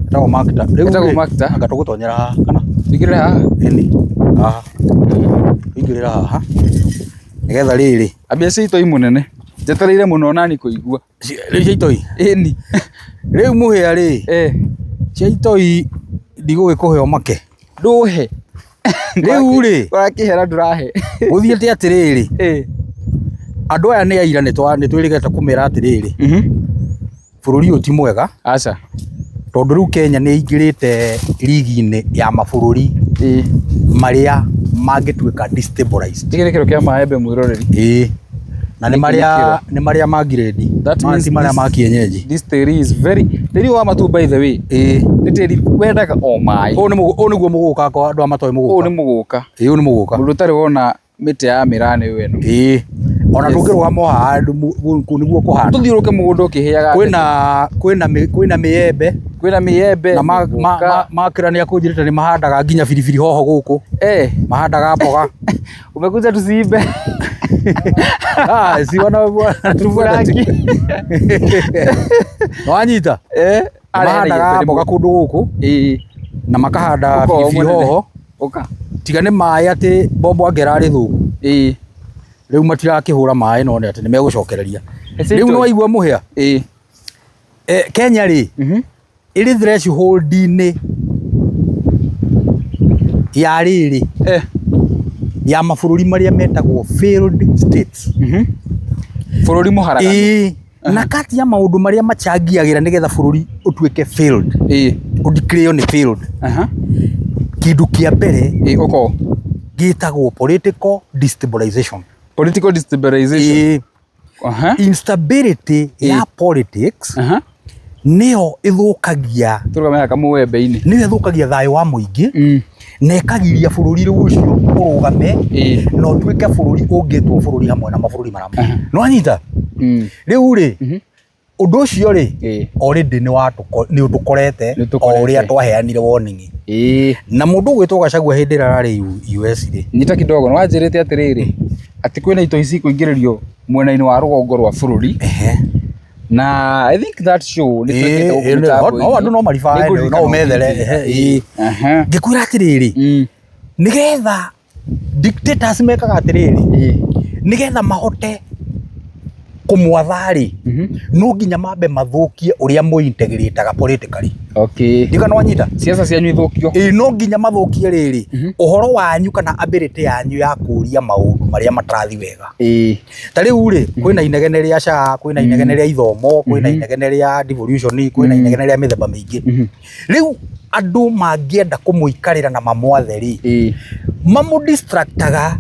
Etagwo Makta. Rĩu Etagwo rĩ, Makta. Anga tũgũtonyera haha kana? Tũingĩrĩre haha. Ĩni. Haha. Tũingĩrĩra haha. Nĩgetha rĩrĩ. Ambia cia itoi mũnene. Njetereire mũno nani kũigua. Rĩu cia itoi? Ĩni. Rĩu mũhĩa rĩ. Cia itoi ndigũgĩkũhe ũmake. Ndũhe. Rĩu rĩ. Ũrakĩhera ndũrahe. Gũthiĩte atĩrĩrĩ. Andũ aya nĩ aira nĩ twĩrĩgĩte kũmera atĩrĩrĩ. Bũrũri ũyũ ti mwega. Aca. Tondũ rĩu Kenya nĩ ĩingĩrĩte rigi-inĩ ya mabũrũri marĩa mangĩtuĩka destabilized. Gĩkĩ nĩ kĩro kĩa maembe mwĩroreri. Na nĩ Gĩkĩ nĩ marĩa kĩro. nĩ marĩa ma grade. That Ma means ti marĩa this ma kienyeji. This tĩri is very tĩri wa matu by the way. Nĩ tĩri wendaga o maĩ. Ũyũ nĩ nĩguo mũgũka kwa andũ a matoĩ mũgũka. Ũyũ nĩ mũgũka. Ũyũ nĩ mũgũka. Mũndũ ũtarĩ wona mĩtĩ ya mĩraa nĩ ĩno. Ona tũngĩrũgama o haha kũu nĩguo kũhana. Tũthiũrũke mũgũnda ũkĩhĩaga. Kwĩna mĩembe. Kwĩna mĩembe, Na mĩgũka. makĩra nĩ akũnjĩrĩte nĩ mahandaga nginya biribiri hoho gũkũ. Mahandaga mboga. Umekuja tusiibe. Ah, si wana Tufuraki. Wanyita? Mahandaga mboga kũndũ gũkũ. Na makahanda Ũka o biribiri mũnene. hoho. Ũka. Tiga nĩ maĩ atĩ mbombo anga ĩrarĩ thũku. Rĩu matirakĩhũra maĩ no nĩ atĩ nĩ megũcokereria. Ese Rĩu itoi. nĩ waigua mũhĩa? Kenya rĩ, ĩrĩ threshold-inĩ ya rĩrĩ, ya mabũrũri marĩa metagwo failed states. Bũrũri mũharaganu. Na kati ya maũndũ marĩa machangiagĩra nĩgetha bũrũri ũtuĩke failed. Ũdeclare nĩ failed. Kĩndũ kĩa mbere Ũko. gĩtagwo political destabilization. Political destabilization. Instability ya politics nĩyo ĩthũkagia Tũrũgame haha kamũembe-inĩ. nĩyo ĩthũkagia thayũ wa mũingĩ na ĩkagiria bũrũri rĩu ũcio ũrũgame na ũtuĩke bũrũri ũngĩtwo bũrũri hamwe na mabũrũri marĩa mangĩ. Nĩ wanyita? Rĩu rĩ, ũndũ ũcio rĩ, already nĩ ũtũkorete o ũrĩa twaheanire warning. Na mũndũ ũgwĩtwo Gachagua hĩndĩ ĩrĩa ararĩ US rĩ. Nyita kidogo, nĩ wanjĩrĩte atĩrĩrĩ, atĩ kwĩna itoi cikũingĩrĩrio mwena-inĩ wa rũgongo rwa bũrũri. Na I think that show nĩ twĩkĩte gũkũ mĩtambo-inĩ. No andũ no maribae, Nĩngũririkana no ũmethere. ũkĩnjĩra. Ngĩkwĩra atĩrĩrĩ, nĩgetha dictators mekaga atĩrĩrĩ, nĩgetha mahote kũmwatha rĩ, no nginya mambe mathũkie ũrĩa mũintegrataga politically. Ndiũĩ kana wanyita? Siasa cianyu ithũkio. No nginya mathũkie rĩrĩ, ũhoro wanyu kana ability yanyu ya kũria maũndũ marĩa matarathi wega. Ta rĩu rĩ, kwĩna inegene rĩa SHA, kwĩna inegene rĩa ithomo, kwĩna inegene rĩa devolution, kwĩna inegene rĩa mĩthemba mĩingĩ. Rĩu andũ mangĩenda kũmũikarĩra na mamwathe rĩ, mamũdistractaga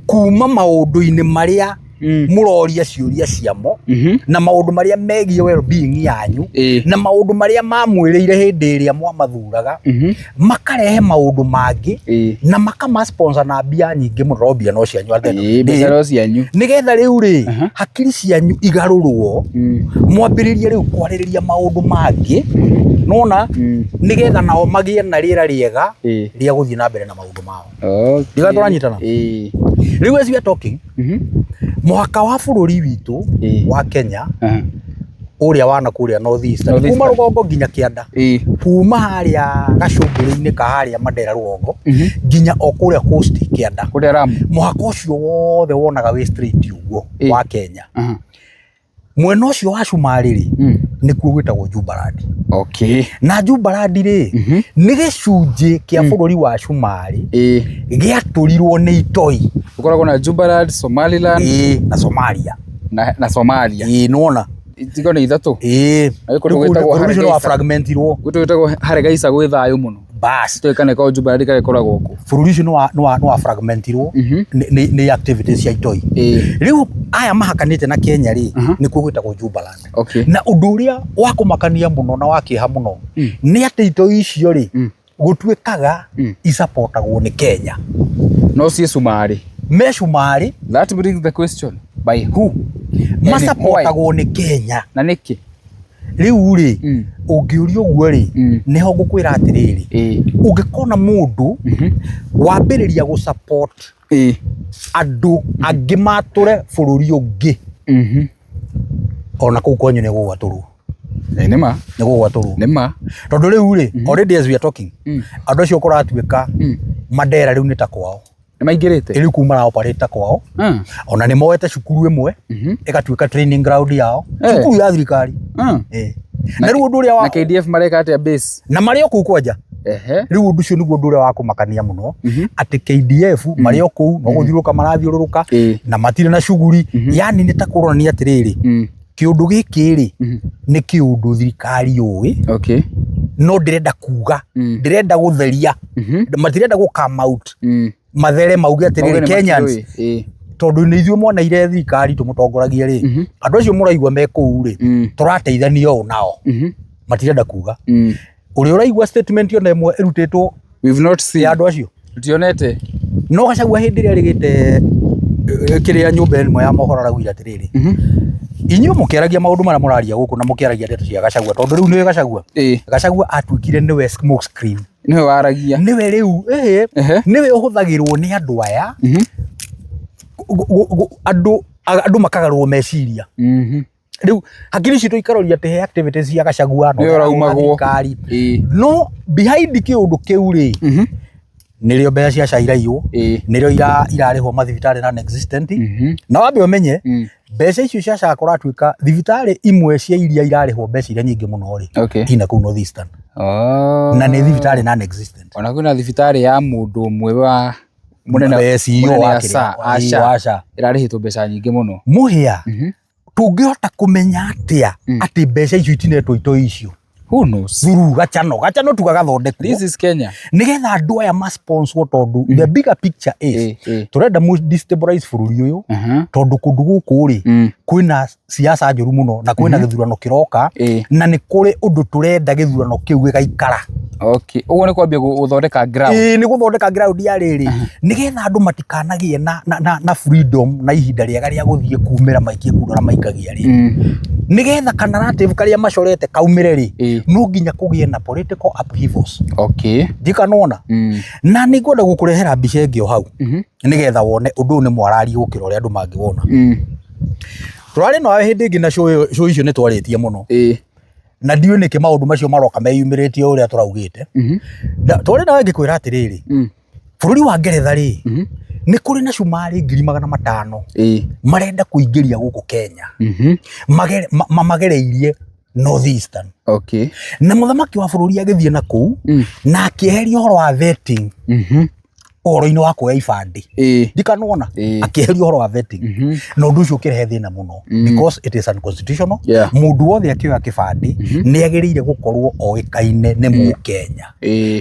kuma maũndũ-inĩ marĩa mũroria ciũria ciamo na maũndũ marĩa megiĩ well-being yanyu na maũndũ marĩa mamwĩrĩire hĩndĩ ĩrĩa mwamathuraga, makarehe maũndũ mangĩ na makama sponsor na mbia nyingĩ mũno, no mbia no cianyu at the end of the Mbeca day. no cianyu. Nĩgetha rĩu rĩ, hakiri cianyu igarũrwo, mwambĩrĩrie rĩu kwarĩrĩria maũndũ mangĩ, nona nĩgetha nao magĩe na rĩera rĩega rĩa gũthiĩ na mbere na maũndũ mao. Ndiga tũranyitana? Rĩu as we are talking, mũhaka wa bũrũri witũ wa Kenya Ũrĩa wa na kũrĩa North Eastern, North kuma Eastern. rũgongo nginya kĩanda, kuma harĩa gacũmbĩrĩ-inĩ ka harĩa Mandera rũgongo nginya o kũrĩa coast kĩanda, Kũrĩa Lamu. Mũhaka ũcio wothe wonaga wĩ straight ũguo wa Kenya. Mwena ũcio wa Cumarĩ rĩ, nĩkuo gwĩtagwo Jubaland. Na Jubaland rĩ, nĩ gĩcunjĩ kĩa bũrũri wa Cumarĩ gĩatũrirwo nĩ itoi. Gũkoragwo na Jubaland, Somaliland Na Somalia. Na Somalia. Ĩĩ, nĩwona. Tigo nĩ ithatũ. Ĩĩ. Na gwĩ kũndũ Rĩu gwĩtagwo bũrũri ũcio nĩ wa Hargeisa. fragmentirwo. Gwĩ kũndũ gwĩtagwo Hargeisa gwĩ thayũ mũno. Bas. Tũĩ kana ĩkoragwo Jubaland kana ĩkoragwo kũ. Bũrũri ũcio nĩ wa fragmentirwo nĩ activities cia itoi. Rĩu aya mahakanĩte na Kenya rĩ, nĩkuo gwĩtagwo Jubaland. Na ũndũ ũrĩa wa kũmakania mũno na wa kĩeha mũno nĩ atĩ itoi icio rĩ, gũtuĩkaga isapotagwo nĩ Kenya. No ciĩ Cumarĩ. Me Cumarĩ. That brings the question, by who? And why? Masapotagwo nĩ Kenya. Na nĩkĩ? Rĩu rĩ, ũngĩũria ũguo rĩ, nĩho ngũkwĩra atĩrĩrĩ, ũngĩkona mũndũ wambĩrĩria gũ support andũ angĩ matũre bũrũri ũngĩ, ona kũu kwanyu nĩ gũgwatũrwo. Ĩĩ, nĩ ma. Nĩ gũgwatũrwo. Nĩ ma. Tondũ rĩu rĩ, already as we are talking, andũ acio kũratuĩka Mandera rĩu nĩ ta kwao. Nĩ maingĩrĩte. Rĩu kũu mara operate ta kwao. Ona nĩ moete cukuru ĩmwe ĩgatuĩka training ground yao, cukuru ya thirikari. Ĩĩ. Na rĩu ũndũ ũrĩa wa Na KDF mareka atĩa base? Na marĩ o kũu kwanja. Rĩu ũndũ ũcio nĩguo ũndũ ũrĩa wa kũmakania mũno, atĩ KDF marĩ o kũu, no gũthiũrũrũka marathiũrũrũka na matirĩ na shughuli. Yani nĩ ta kũronania atĩrĩrĩ, kĩũndũ gĩkĩ rĩ, nĩ kĩũndũ thirikari yũĩ, no ndĩrenda kuga, ndĩrenda gũtheria, matirenda gũ come out mathere mauge Mauge atĩrĩrĩ, nĩ Kenyans, makĩũĩ. Tondũ nĩ ithuĩ mwoneire thirikari tũmũtongoragie rĩ, andũ acio mũraigua me kũu rĩ, tũrateithania ũũ nao. Matirenda kuga. Ũrĩa ũraigua statement ona ĩmwe ĩrutĩtwo We've not seen. Ya andũ acio? Tutionete. No Gachagua hĩndĩ ĩrĩa arĩgĩte kĩrĩa nyũmba ĩmwe ya mohoro araugire atĩrĩrĩ, inyuĩ mũkĩaragia maũndũ marĩa mũraria gũkũ na mũkĩaragia ndeto cia Gachagua, tondũ rĩu nĩwe Gachagua. Gachagua atuĩkire nĩwe smoke screen. Nĩwe waragia. Nĩwe rĩu nĩwe ũhũthagĩrwo nĩ andũ aya, andũ makagarũrwo meciria. Rĩu hakiri citũ ikaroria atĩ he activities cia Gachagua na Nĩwe ũraumagwo. thirikari, no behind kĩũndũ kĩu rĩ, nĩrĩo mbeca cia SHA iraiywo, nĩrĩo irarĩhwo mathibitarĩ non existent. Na wambe ũmenye, mbeca icio cia SHA kũratuĩka thibitarĩ imwe cia iria irarĩhwo mbeca iria nyingĩ mũno rĩ, ina kũu North Eastern. Na nĩ thibitarĩ non existent. Ona kwĩna thibitarĩ ya mũndũ ũmwe wa mũnene CEO mũnene wa wa kĩrĩa, SHA, a SHA. wa SHA. Ĩrarĩhĩtwo mbeca nyingĩ mũno. Mũhĩa, tũngĩhota kũmenya atĩa atĩ mbeca icio itinetwo itoi icio? Who knows? Through gachano gachano tu gagathondekwo. This is Kenya. Nigetha andũ aya ma-sponsor, tondũ the bigger picture is tũrenda mu destabilize bũrũri ũyũ, tondũ kũndũ gũkũ rĩ, kwĩna siasa njũru mũno na kwĩna gĩthurano kĩroka, na nĩ kũrĩ ũndũ tũrenda gĩthurano kĩu gĩgaikara. Okay. Ũguo nĩ kwambia gũthondeka ground. Ĩĩ, nĩ gũthondeka ground ya rĩrĩ, nĩgetha andũ matikanagĩe na freedom na ihinda rĩega rĩa gũthiĩ kumĩra maikie kura ũrĩa maikagia rĩ, nĩgetha ka narrative karĩa macorete kaumĩre rĩ, no nginya kũgĩe na political upheavals. Ndikanona. Na nĩ ngwenda gũkũrehera mbica ĩngĩ o hau, nĩgetha wone ũndũ ũyũ nĩ mwararie gũkĩra ũrĩa andũ mangĩwona. Tũrarĩ nawe hĩndĩ ĩngĩ na show icio nĩ twarĩtie mũno, na ndiũĩ nĩkĩ maũndũ macio maroka meyumĩrĩtie ũrĩa tũraugĩte. Twarĩ nawe ngĩkwĩra atĩrĩrĩ, bũrũri wa Ngeretha rĩ, nĩ kũrĩ na cumarĩ 500,000 marenda kũingĩria gũkũ Kenya, mamagereirie North Eastern. Na mũthamaki wa bũrũri agĩthiĩ na kũu na akĩeheria ũhoro wa vetting, ũhoro-inĩ wa kuoya ibandĩ. Ndikanona. Akĩeheria ũhoro wa vetting, na ũndũ ũcio ũkĩrehe thĩna mũno because it is unconstitutional. Mũndũ wothe akĩoya kĩbandĩ nĩ agĩrĩire gũkorwo oĩkaine nĩ Mũkenya,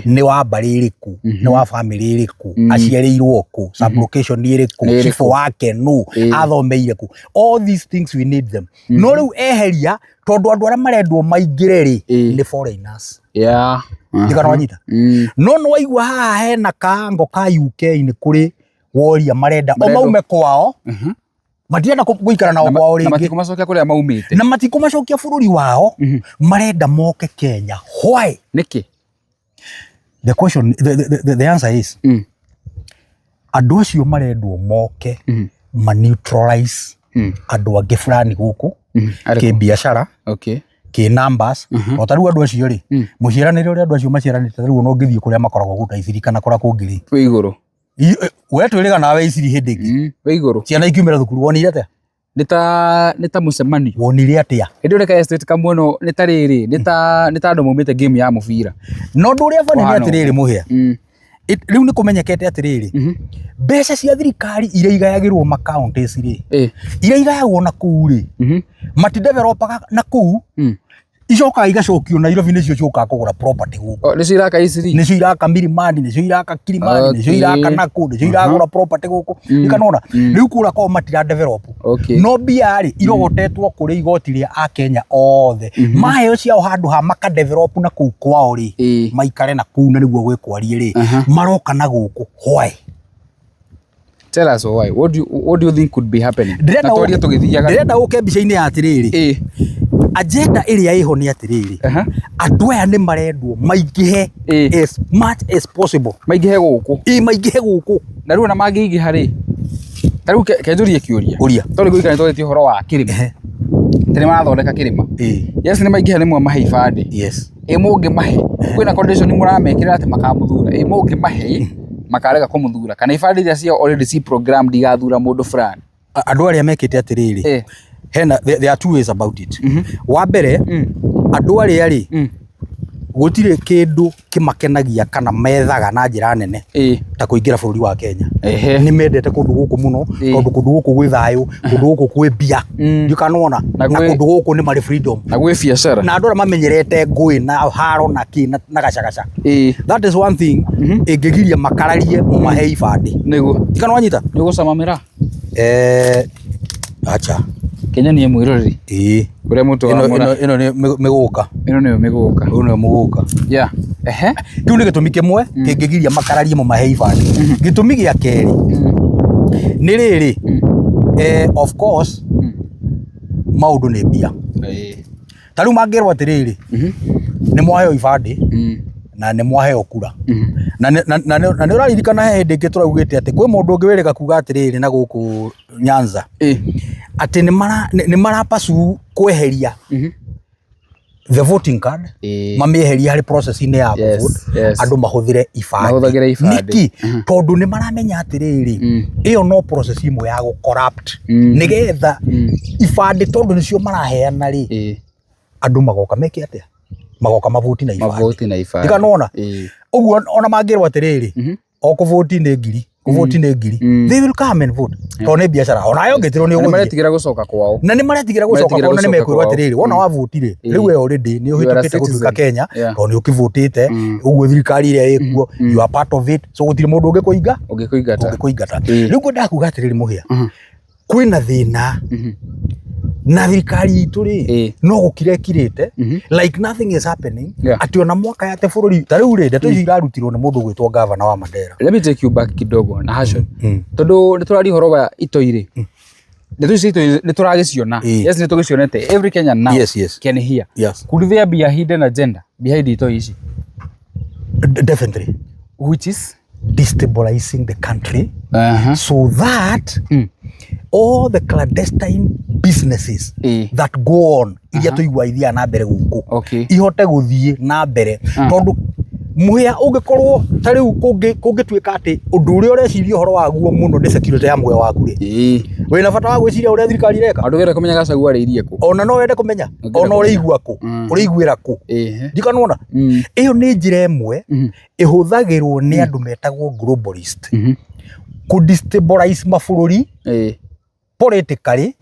nĩ wa mbarĩ ĩrĩkũ, nĩ wa bamĩrĩ ĩrĩkũ, aciarĩirwo kũ, sublocation ĩrĩkũ, Nĩ ĩrĩkũ. cibũ wake nũ, athomeire kũ. All these things we need them. No rĩu eheria, tondũ andũ arĩa marendwo maingĩre rĩ, nĩ foreigners. Ndikana wanyita. No nĩ waigua haha hena kango ka UK, nĩ kũrĩ woria marenda o Marendwo- maume kwao, matirenda gũikara nao kwao Na rĩngĩ. matikũmacokia kũrĩa maumĩte. Na matikũmacokia bũrũri wao, marenda moke Kenya. Why? Nĩkĩ? The question, the answer is, andũ acio marendwo moke ma neutralize Andũ angĩ fulani gũkũ Arĩkũ? kĩbiacara, kĩ numbers. O ta rĩu andũ acio rĩ, mũciaranĩre ũrĩa andũ acio maciaranĩte, ta rĩu ona ũngĩthiĩ kũrĩa makoragwo gũta Iciri kana kũrĩa kũngĩ rĩ, Wĩ igũrũ. We twĩrĩga nawe Iciri hĩndĩ ĩngĩ. Wĩ igũrũ. Ciana ikiumĩra thukuru wonire atĩa? Nĩ ta mũcemanio. Wonire atĩa? Hĩndĩ ĩyo reka estate kamwe no nĩ ta rĩrĩ nĩ ta andũ maumĩte game ya mũbira. Na ũndũ ũrĩa bani nĩ Kũhana atĩrĩrĩ, mũhĩa, rĩu nĩ kũmenyekete atĩrĩrĩ, mbeca cia thirikari iria igayagĩrwo ma counties rĩ, iria igayagwo na kũu rĩ, matidevelopaga na kũu, icokaga igacokio Nairobi, nĩcio ciũkaga kũgũra property gũkũ. Oh, nĩcio iraka Iciri. Nĩcio iraka Milimani, nĩcio iraka Kilimani, nĩcio iraka nakũ, nĩcio iragũra property gũkũ. Ikanona rĩu kũrĩa kwao matira develop, no mbia rĩ irogotetwo kũrĩ igoti rĩa akenya othe, maheo ciao handũ ha maka develop na kũu kwao rĩ, maikare na kũu na nĩguo gwĩkwarie rĩ, maroka na gũkũ. Why? Tell us why. What do you think could be happening? Ndĩrenda Na twarie tũgĩthiaga. Ndĩrenda ũke mbica-inĩ ya atĩrĩrĩ, agenda ĩrĩa ĩho nĩ atĩrĩrĩ, andũ aya nĩ marendwo maingĩhe as much as possible. Maingĩhe gũkũ. Ĩ, maingĩhe gũkũ. Na rĩu ona mangĩingĩha rĩ, ta rĩu kenjũrie kĩũria. Ũria. Tondũ gũikara nĩ twarĩtie ũhoro wa kĩrĩma. Atĩ nĩ marathondeka kĩrĩma. Yes, nĩ maingĩha, nĩ mwamahe ibandĩ. Ĩ mũngĩmahe, kwĩna condition mũramekĩra atĩ makamũthura? Ĩ mũngĩmahe makarega kũmũthura, kana ibandĩ iria ciao already ci programmed igathura mũndũ fulani? Andũ arĩa mekĩte atĩrĩrĩ, hena there are two ways about it. Wa mbere, andũ arĩa rĩ, gũtirĩ kĩndũ kĩmakenagia kana methaga na njĩra nene ta kũingĩra bũrũri wa Kenya. Nĩ mendete kũndũ gũkũ mũno, tondũ kũndũ gũkũ gwĩ thayũ, kũndũ gũkũ kwĩ mbia, ndiũkanona, Na na kũndũ gũkũ nĩ marĩ freedom, na gwĩ biacara. Na andũ arĩa mamenyerete ngũĩ na haro na kĩ na gacagaca, that is one thing ĩngĩgiria makararie mũmahe ibandĩ. Tikana wanyita? Nĩ ũgũcama mĩraa? Acha. Kenya nĩ mwĩroreri ũrĩa mũtũ wa Ĩno mũra. Ĩno nĩ mĩgũka. Ĩno nĩyo mĩgũka. Ũyũ nĩyo mũgũka. Yeah, ehe. Kĩu nĩ gĩtũmi kĩmwe kĩngĩgiria makararie mũmahe ibandĩ. Gĩtũmi gĩa kerĩ nĩ rĩrĩ, of course maũndũ nĩ mbia. Ta rĩu mangĩrwo atĩrĩrĩ, nĩ mwaheo ibandĩ na nĩ mwaheo kura, na nĩ ũraririkana he hĩndĩ ĩngĩ tũraugĩte atĩ kwĩ mũndũ ũngĩ wĩrĩga kuga atĩrĩrĩ na gũkũ Nyanza, atĩ nĩ marapasu kweheria the voting card, mamĩeherie harĩ process-inĩ ya kũvote, andũ mahũthĩre ibandĩ. Mahũthagĩre ibandĩ. Nĩkĩ? Tondũ nĩ maramenya atĩrĩrĩ, ĩyo no process ĩmwe ya gũ corrupt, nĩgetha ibandĩ, tondũ nĩcio maraheana rĩ, andũ magoka meke atĩa? Magoka mavoti na ibandĩ. Mavoti na ibandĩ. Ndikanona ũguo ona mangĩrwo atĩrĩrĩ, o kũvoti nĩ ngiri, kũvoti nĩ ngiri, they will come and vote, tondũ nĩ biacara onayo ũngĩtĩrwo nĩ Na nĩ ũgũthiĩ. Maretigĩra gũcoka kwao. Na nĩ maretigĩra gũcoka Maretigĩra kwao, na nĩ gũcoka mekwĩrwo kwao. atĩrĩrĩ, wona wavoti rĩ, rĩu we already nĩ You are a ũhĩtũkĩte gũtuĩka citizen. Kenya, tondũ nĩ ũkĩvotĩte ũguo, thirikari ĩrĩa ĩkuo, you are part of it, so gũtirĩ mũndũ ũngĩkũinga Ũngĩkũingata. Ũngĩkũingata. Rĩu ngwendaga kuga atĩrĩrĩ, mũhĩa, kwĩna thĩna na thirikari itũ rĩ, no gũkira ĩkirĩte like nothing is happening, atĩ ona mwaka ya atĩ bũrũri ta rĩu rĩ, ndeto icio irarutirwo nĩ mũndũ ũgwĩtwo gavana wa Mandera. Let me take you back kidogo na Hashon, tondũ nĩ tũraria ũhoro wa itoi rĩ, ndeto ici itoi nĩ tũragĩciona. Yes, nĩ tũgĩcionete. Every Kenyan now can hear. Could there be a hidden agenda behind itoi ici? Definitely. Which is? Destabilizing the country so that all the clandestine businesses that go on, iria tũigua ithiaga na mbere gũkũ, ihote gũthiĩ na mbere, tondũ mũhĩa ũngĩkorwo ta rĩu kũngĩtuĩka atĩ ũndũ ũrĩa ũreciria ũhoro waguo mũno nĩ security ya muoyo waku rĩ, wĩna bata wa gwĩciria ũrĩa thirikari ĩreka? Andũ wenda kũmenya Gachagua arĩirie kũ. Ona no wende kũmenya Ũngĩenda ona kũmenya. ũrĩigua kũ, ũrĩiguĩra kũ. Ndikanona ĩyo nĩ njĩra ĩmwe ĩhũthagĩrwo nĩ andũ metagwo globalist kũ destabilize mabũrũri politically,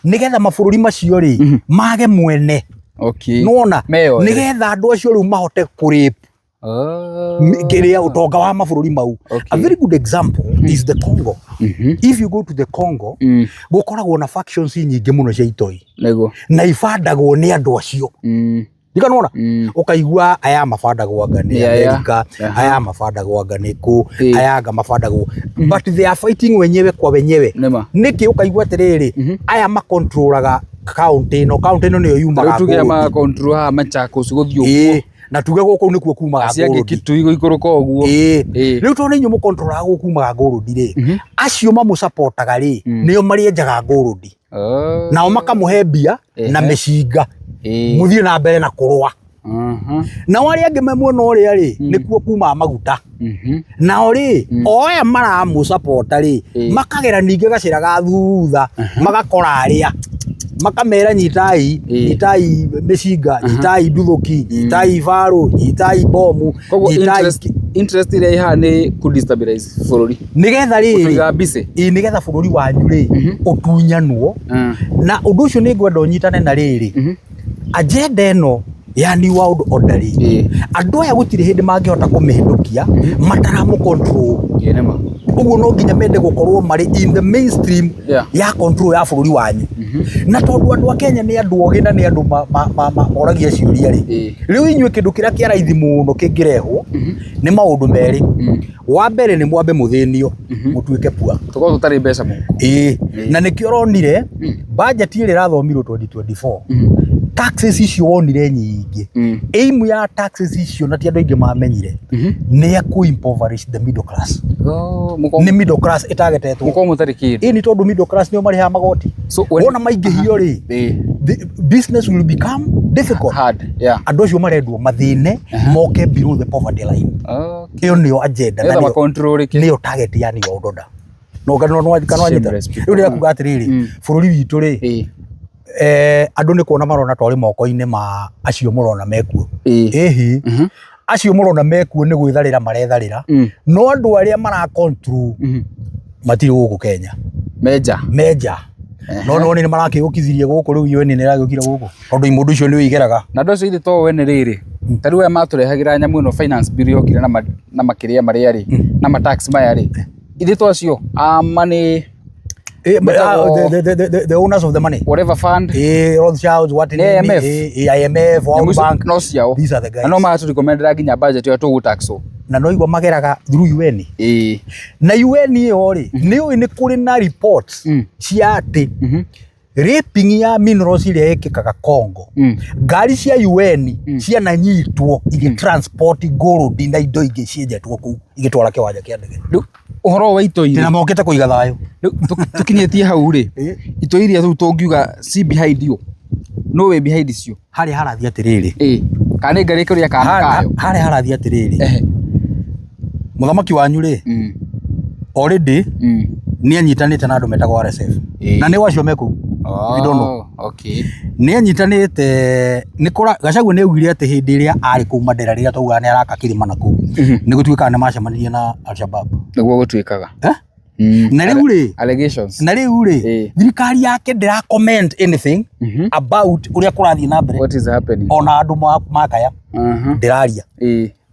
nĩgetha mabũrũri macio rĩ mage mwene. Nona Meyoere. nĩgetha andũ acio rĩu mahote kũrape kĩrĩa ũtonga wa mabũrũri mau. A very good example is the Congo. If you go to the Congo, gũkoragwo na factions nyingĩ mũno cia itoi, na ibandagwo nĩ andũ acio. Ndikanona ũkaigua aya mabandagwo anga nĩ Aya. Amerika, aya mabandagwo anga nĩ kũ, aya anga mabandagwo, but they are fighting wenyewe kwa wenyewe. Nĩkĩ? Ũkaigua atĩrĩrĩ, aya makontrolaga kaunti ĩno, kaunti ĩno nĩyo yumaga Rĩu tuge gold. ma control haha Machakos gũthiĩ ũguo. Na tuge gũkũ nĩkuo kumaga Acio angĩ gold. Kitui gũikũrũka ũguo. Rĩu tondũ nĩ inyuĩ mũkontrolaga gũkũ kumaga gold rĩ, acio mamũcapotaga rĩ, nĩo marĩenjaga gold. Oh. Nao makamũhe mbia na mĩcinga, mũthiĩ na mbere na kũrũa. Nao arĩa angĩ me mwena ũrĩa rĩ, nĩkuo kumaga maguta. Nao rĩ, o aya maramũcapota rĩ, makagera ningĩ gacĩra ga thutha, magakora arĩa makamera nyitai, nyitai mĩcinga, nyitai nduthũki, nyitai ibarũ, nyitai bomu, Koguo nyitai interest ĩrĩa ĩ haha nĩ kũ destabilize bũrũri. Nĩgetha rĩrĩ, Kũiga busy. Ĩĩ, nĩgetha bũrũri wanyu rĩ ũtunyanwo. Na ũndũ ũcio nĩ ngwenda ũnyitane na rĩrĩ, agenda ĩno ya New World Order rĩ, andũ aya gũtirĩ hĩndĩ mangĩhota kũmĩhĩtũkia mataramũ control. Ĩĩ nĩ ma. Ũguo no nginya mende gũkorwo marĩ in the mainstream ya control ya bũrũri wanyu. Na tondũ andũ a Kenya nĩ andũ ogĩ na nĩ andũ moragia ciũria rĩ, rĩu inyuĩ kĩndũ kĩrĩa kĩa raithi mũno kĩngĩrehwo nĩ maũndũ merĩ. Wa mbere nĩ mwambe mũthĩnio, mũtuĩke pua. Tũkorwo tũtarĩ mbeca mũhuko. Ĩĩ, na nĩkĩo ũronire budget ĩrĩa ĩrathomirwo 2024, taxes icio wonire nyingĩ. Aim ya taxes icio na ti andũ aingĩ mamenyire, nĩ ya kũ impoverish the middle class. Oh, mũkorwo Nĩ middle class ĩtagetetwo. Mũkorwo mũtarĩ kĩndũ. Ĩĩ, nĩ tondũ middle class nĩo marĩhaga magoti. So when- Wona maingĩhio rĩ, the business will become difficult. Hard, yeah. Andũ acio marendwo mathĩne, moke below the poverty line. Okay. Ĩyo nĩyo agenda na Nĩgetha nĩyo- macontrol kĩ. Nĩyo target ya New World Order. No kana no kana wanyita. Shameless people. Rĩu ndĩrenda kuga atĩrĩrĩ, bũrũri witũ rĩ, andũ nĩ kuona marona twarĩ moko-inĩ ma acio mũrona mekuo. Ĩhĩ, acio mũrona mekuo nĩ gwĩtharĩra maretharĩra, no andũ arĩa mara control matirĩ gũkũ Kenya. Menja. Menja. No no nĩ marakĩũkithirie gũkũ rĩu, UN nĩ ĩragĩũkire gũkũ tondũ imũndũ icio nĩ igeraga. Na andũ acio ithe to wene rĩrĩ, ta rĩu aya matũrehagĩra nyamũ ĩno finance bill yokire na makĩrĩa marĩa rĩ, na ma tax maya rĩ, ithe to acio a money Metagwo- The owners of the money. Whatever fund. Rothschilds, what Nĩ IMF. IMF, World Nyamũ icio Bank. no ciao. These are the guys. Na no maratũrecommendera nginya budget ĩyo tũgũtaxwo. Na no igua mageraga through UN. Na UN ĩyo rĩ, nĩ ũĩ nĩ kũrĩ na reports cia atĩ raping ya minerals ĩrĩa ĩkĩkaga Congo, ngari cia UN ciananyitwo igĩ transport gold na indo ingĩ cienjetwo kũu igĩtwara kĩwanja kĩa ndege. Rĩu ũhoro wa itoi Na mokĩte kũiga thayũ. Rĩu tũkinyĩtie hau rĩ, itoi iria rĩu tũngiuga ci behind you, no wĩ behind cio? Harĩa harathiĩ atĩrĩrĩ, Kana nĩ ngarĩ ĩkũrĩa kana kayo? Harĩa harathiĩ atĩrĩrĩ, mũthamaki wanyu rĩ, already nĩ anyitanĩte na andũ metagwo RSF. Na nĩ wacio me kũu. If you don't know. Oh, okay. Nĩ anyitanĩte nĩ kũra Gachagua nĩ augire atĩ hĩndĩ ĩrĩa arĩ kũu Mandera rĩrĩa twaugaga nĩ araka kĩrĩma na kũu, nĩ gũtuĩkaga nĩ macemanirie na Al-Shabaab. Nĩguo gũtuĩkaga. Eh? Na rĩu rĩ, Allegations. na rĩu rĩ, thirikari yake ndĩra comment anything about ũrĩa kũrathiĩ na mbere. What is happening? Ona andũ makaya ndĩraria.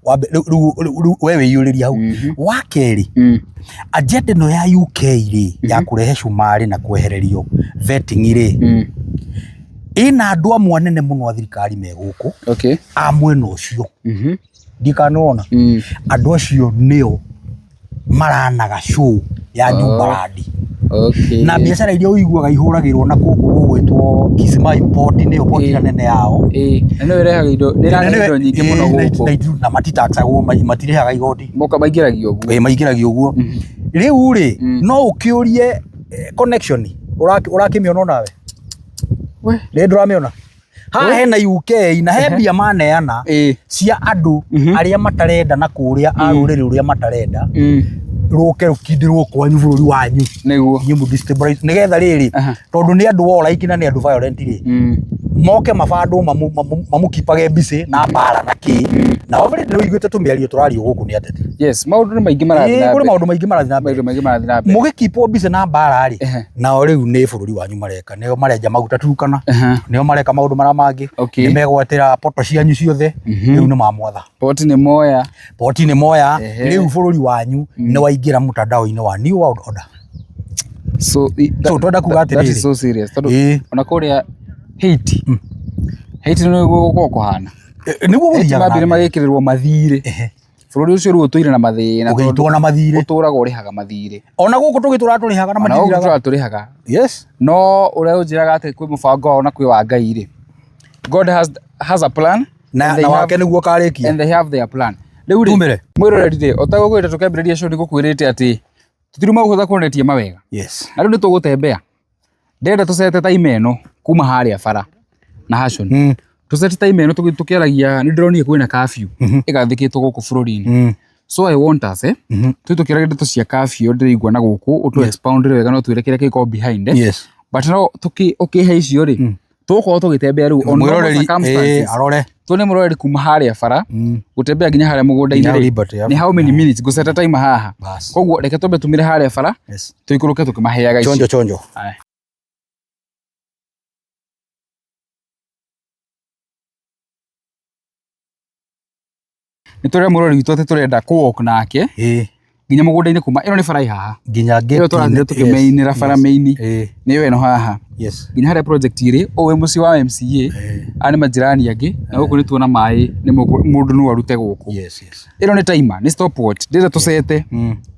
Rĩu we wĩiyũrĩrie hau. Wa kerĩ, agenda ĩno ya UK rĩ, ya kũrehe cumarĩ na kwehererio vetting rĩ, ĩna andũ amwe anene mũno a thirikari me gũkũ a mwena ũcio. Ndikanona andũ acio nĩo maranaga show ya Nyumbarandi. Na biacara iria ũiguaga ihũragĩrwo na kũkũ gũgwĩtwo Kisimayu Port, nĩyo port ĩrĩa nene yao. Ĩĩ. Na nĩyo ĩrehaga indo, nĩ ĩrarehe indo nyingĩ mũno gũkũ. Na matitaxagwo, matirĩhaga igoti. Moka maingĩragio ũguo. Ĩĩ, maingĩragio ũguo. Rĩu rĩ, no ũkĩũrie connection, ũrakĩmĩona onawe? We. Rĩ ndũramĩona? Haha hena UK na he mbia maneana cia andũ arĩa matarenda na kũrĩa a rũrĩrĩ rũrĩa matarenda rũke rũkindĩrwo kwanyu bũrũri wanyu. Nĩguo. Inyuĩ mũ destabilize nĩgetha rĩrĩ, tondũ nĩ andũ warlike na nĩ andũ violent rĩ, moke mabandwo mamũkipage busy na mbara na kĩ. Na already nĩ ũiguĩte tũmĩario tũrario gũkũ nĩ ateti. Yes, maũndũ nĩ maingĩ marathiĩ na Kũrĩ mbere. maũndũ maingĩ marathiĩ na mbere. Maũndũ maingĩ marathiĩ na mbere. Mũgĩkipwo busy na mbara rĩ, nao rĩu nĩ bũrũri wanyu mareka, nĩo marenja maguta Turkana, nĩo mareka maũndũ marĩa mangĩ, nĩ megwatĩra poto cianyu ciothe, rĩu nĩ mamwatha. Poti nĩ moya. Poti nĩ moya, rĩu bũrũri wanyu nĩ waingĩra mtandao-inĩ wa New World Order. So, So, twenda kuga that is atĩrĩrĩ. so serious. Tondũ ona kũrĩa Haiti, Haiti nĩ gũkorwo kũhana. Nĩguo Haiti gũthiaga na mambire mbere. magĩkĩrĩrwo mathirĩ. Bũrũri ũcio rĩu ũtũire na mathĩna. Ũgĩitwo na mathirĩ. Ũtũraga ũrĩhaga mathirĩ. Ona gũkũ tũgĩtũraga tũrĩhaga na Ona gũkũ matithiraga. tũtũraga tũrĩhaga. Yes. No ũrĩa ũnjĩraga atĩ kwĩ mũbango wao na kwĩ wa Ngai rĩ. God has a plan. Na, and they na wake nĩguo ũkarĩkia. And they have their plan. Rĩu rĩ, Tumĩre. mwĩroreri rĩ, o ta gũkwĩrĩte tũkĩambĩrĩria show nĩgũkwĩrĩte atĩ tũtiruma gũkũ kuonetie mawega. Yes. Na rĩu nĩ tũgũtembea. Ndĩrenda tũcete time ĩno kuma harĩa bara na Hashon. Tũcete time ĩno tũkĩaragia nĩ ndĩronire kwĩna curfew ĩgathĩkĩtwo gũkũ bũrũri-inĩ. So I want us tũthiĩ tũkĩaragia ndeto cia curfew ndĩraigua na gũkũ ũtũ expound wega no twĩre kĩrĩa kĩngĩkorwo behind. But no ũkĩhe icio rĩ, tũgũkorwo tũgĩtembea rĩu on normal Mwĩroreri circumstances. Arore. Tuone mũroreri kuma harĩa bara gũtembea nginya harĩa mũgũnda-inĩ Nginya rĩ, Liberty, nĩ how many minutes ngũceta time haha. Bas. Koguo reke twambe tumire harĩa bara Yes. tũikũrũke tũkĩmaheaga icio. Chonjo chonjo. Aya. Nĩ tũrera mũrori witũ atĩ tũrenda kũ walk nake nginya mũgũnda-inĩ kuma ĩno nĩ bara ĩ haha Nginya ĩyo gate. tũrathire tũkĩmĩinĩra bara main nĩyo ĩno haha Yes. nginya harĩa project ĩrĩ ũyũ wĩ mũciĩ wa MCA aya nĩ majirani angĩ na gũkũ nĩ tuona maĩ nĩ mũndũ no arute gũkũ. Yes, yes. Ĩno nĩ timer, nĩ stopwatch, ndĩrenda tũcete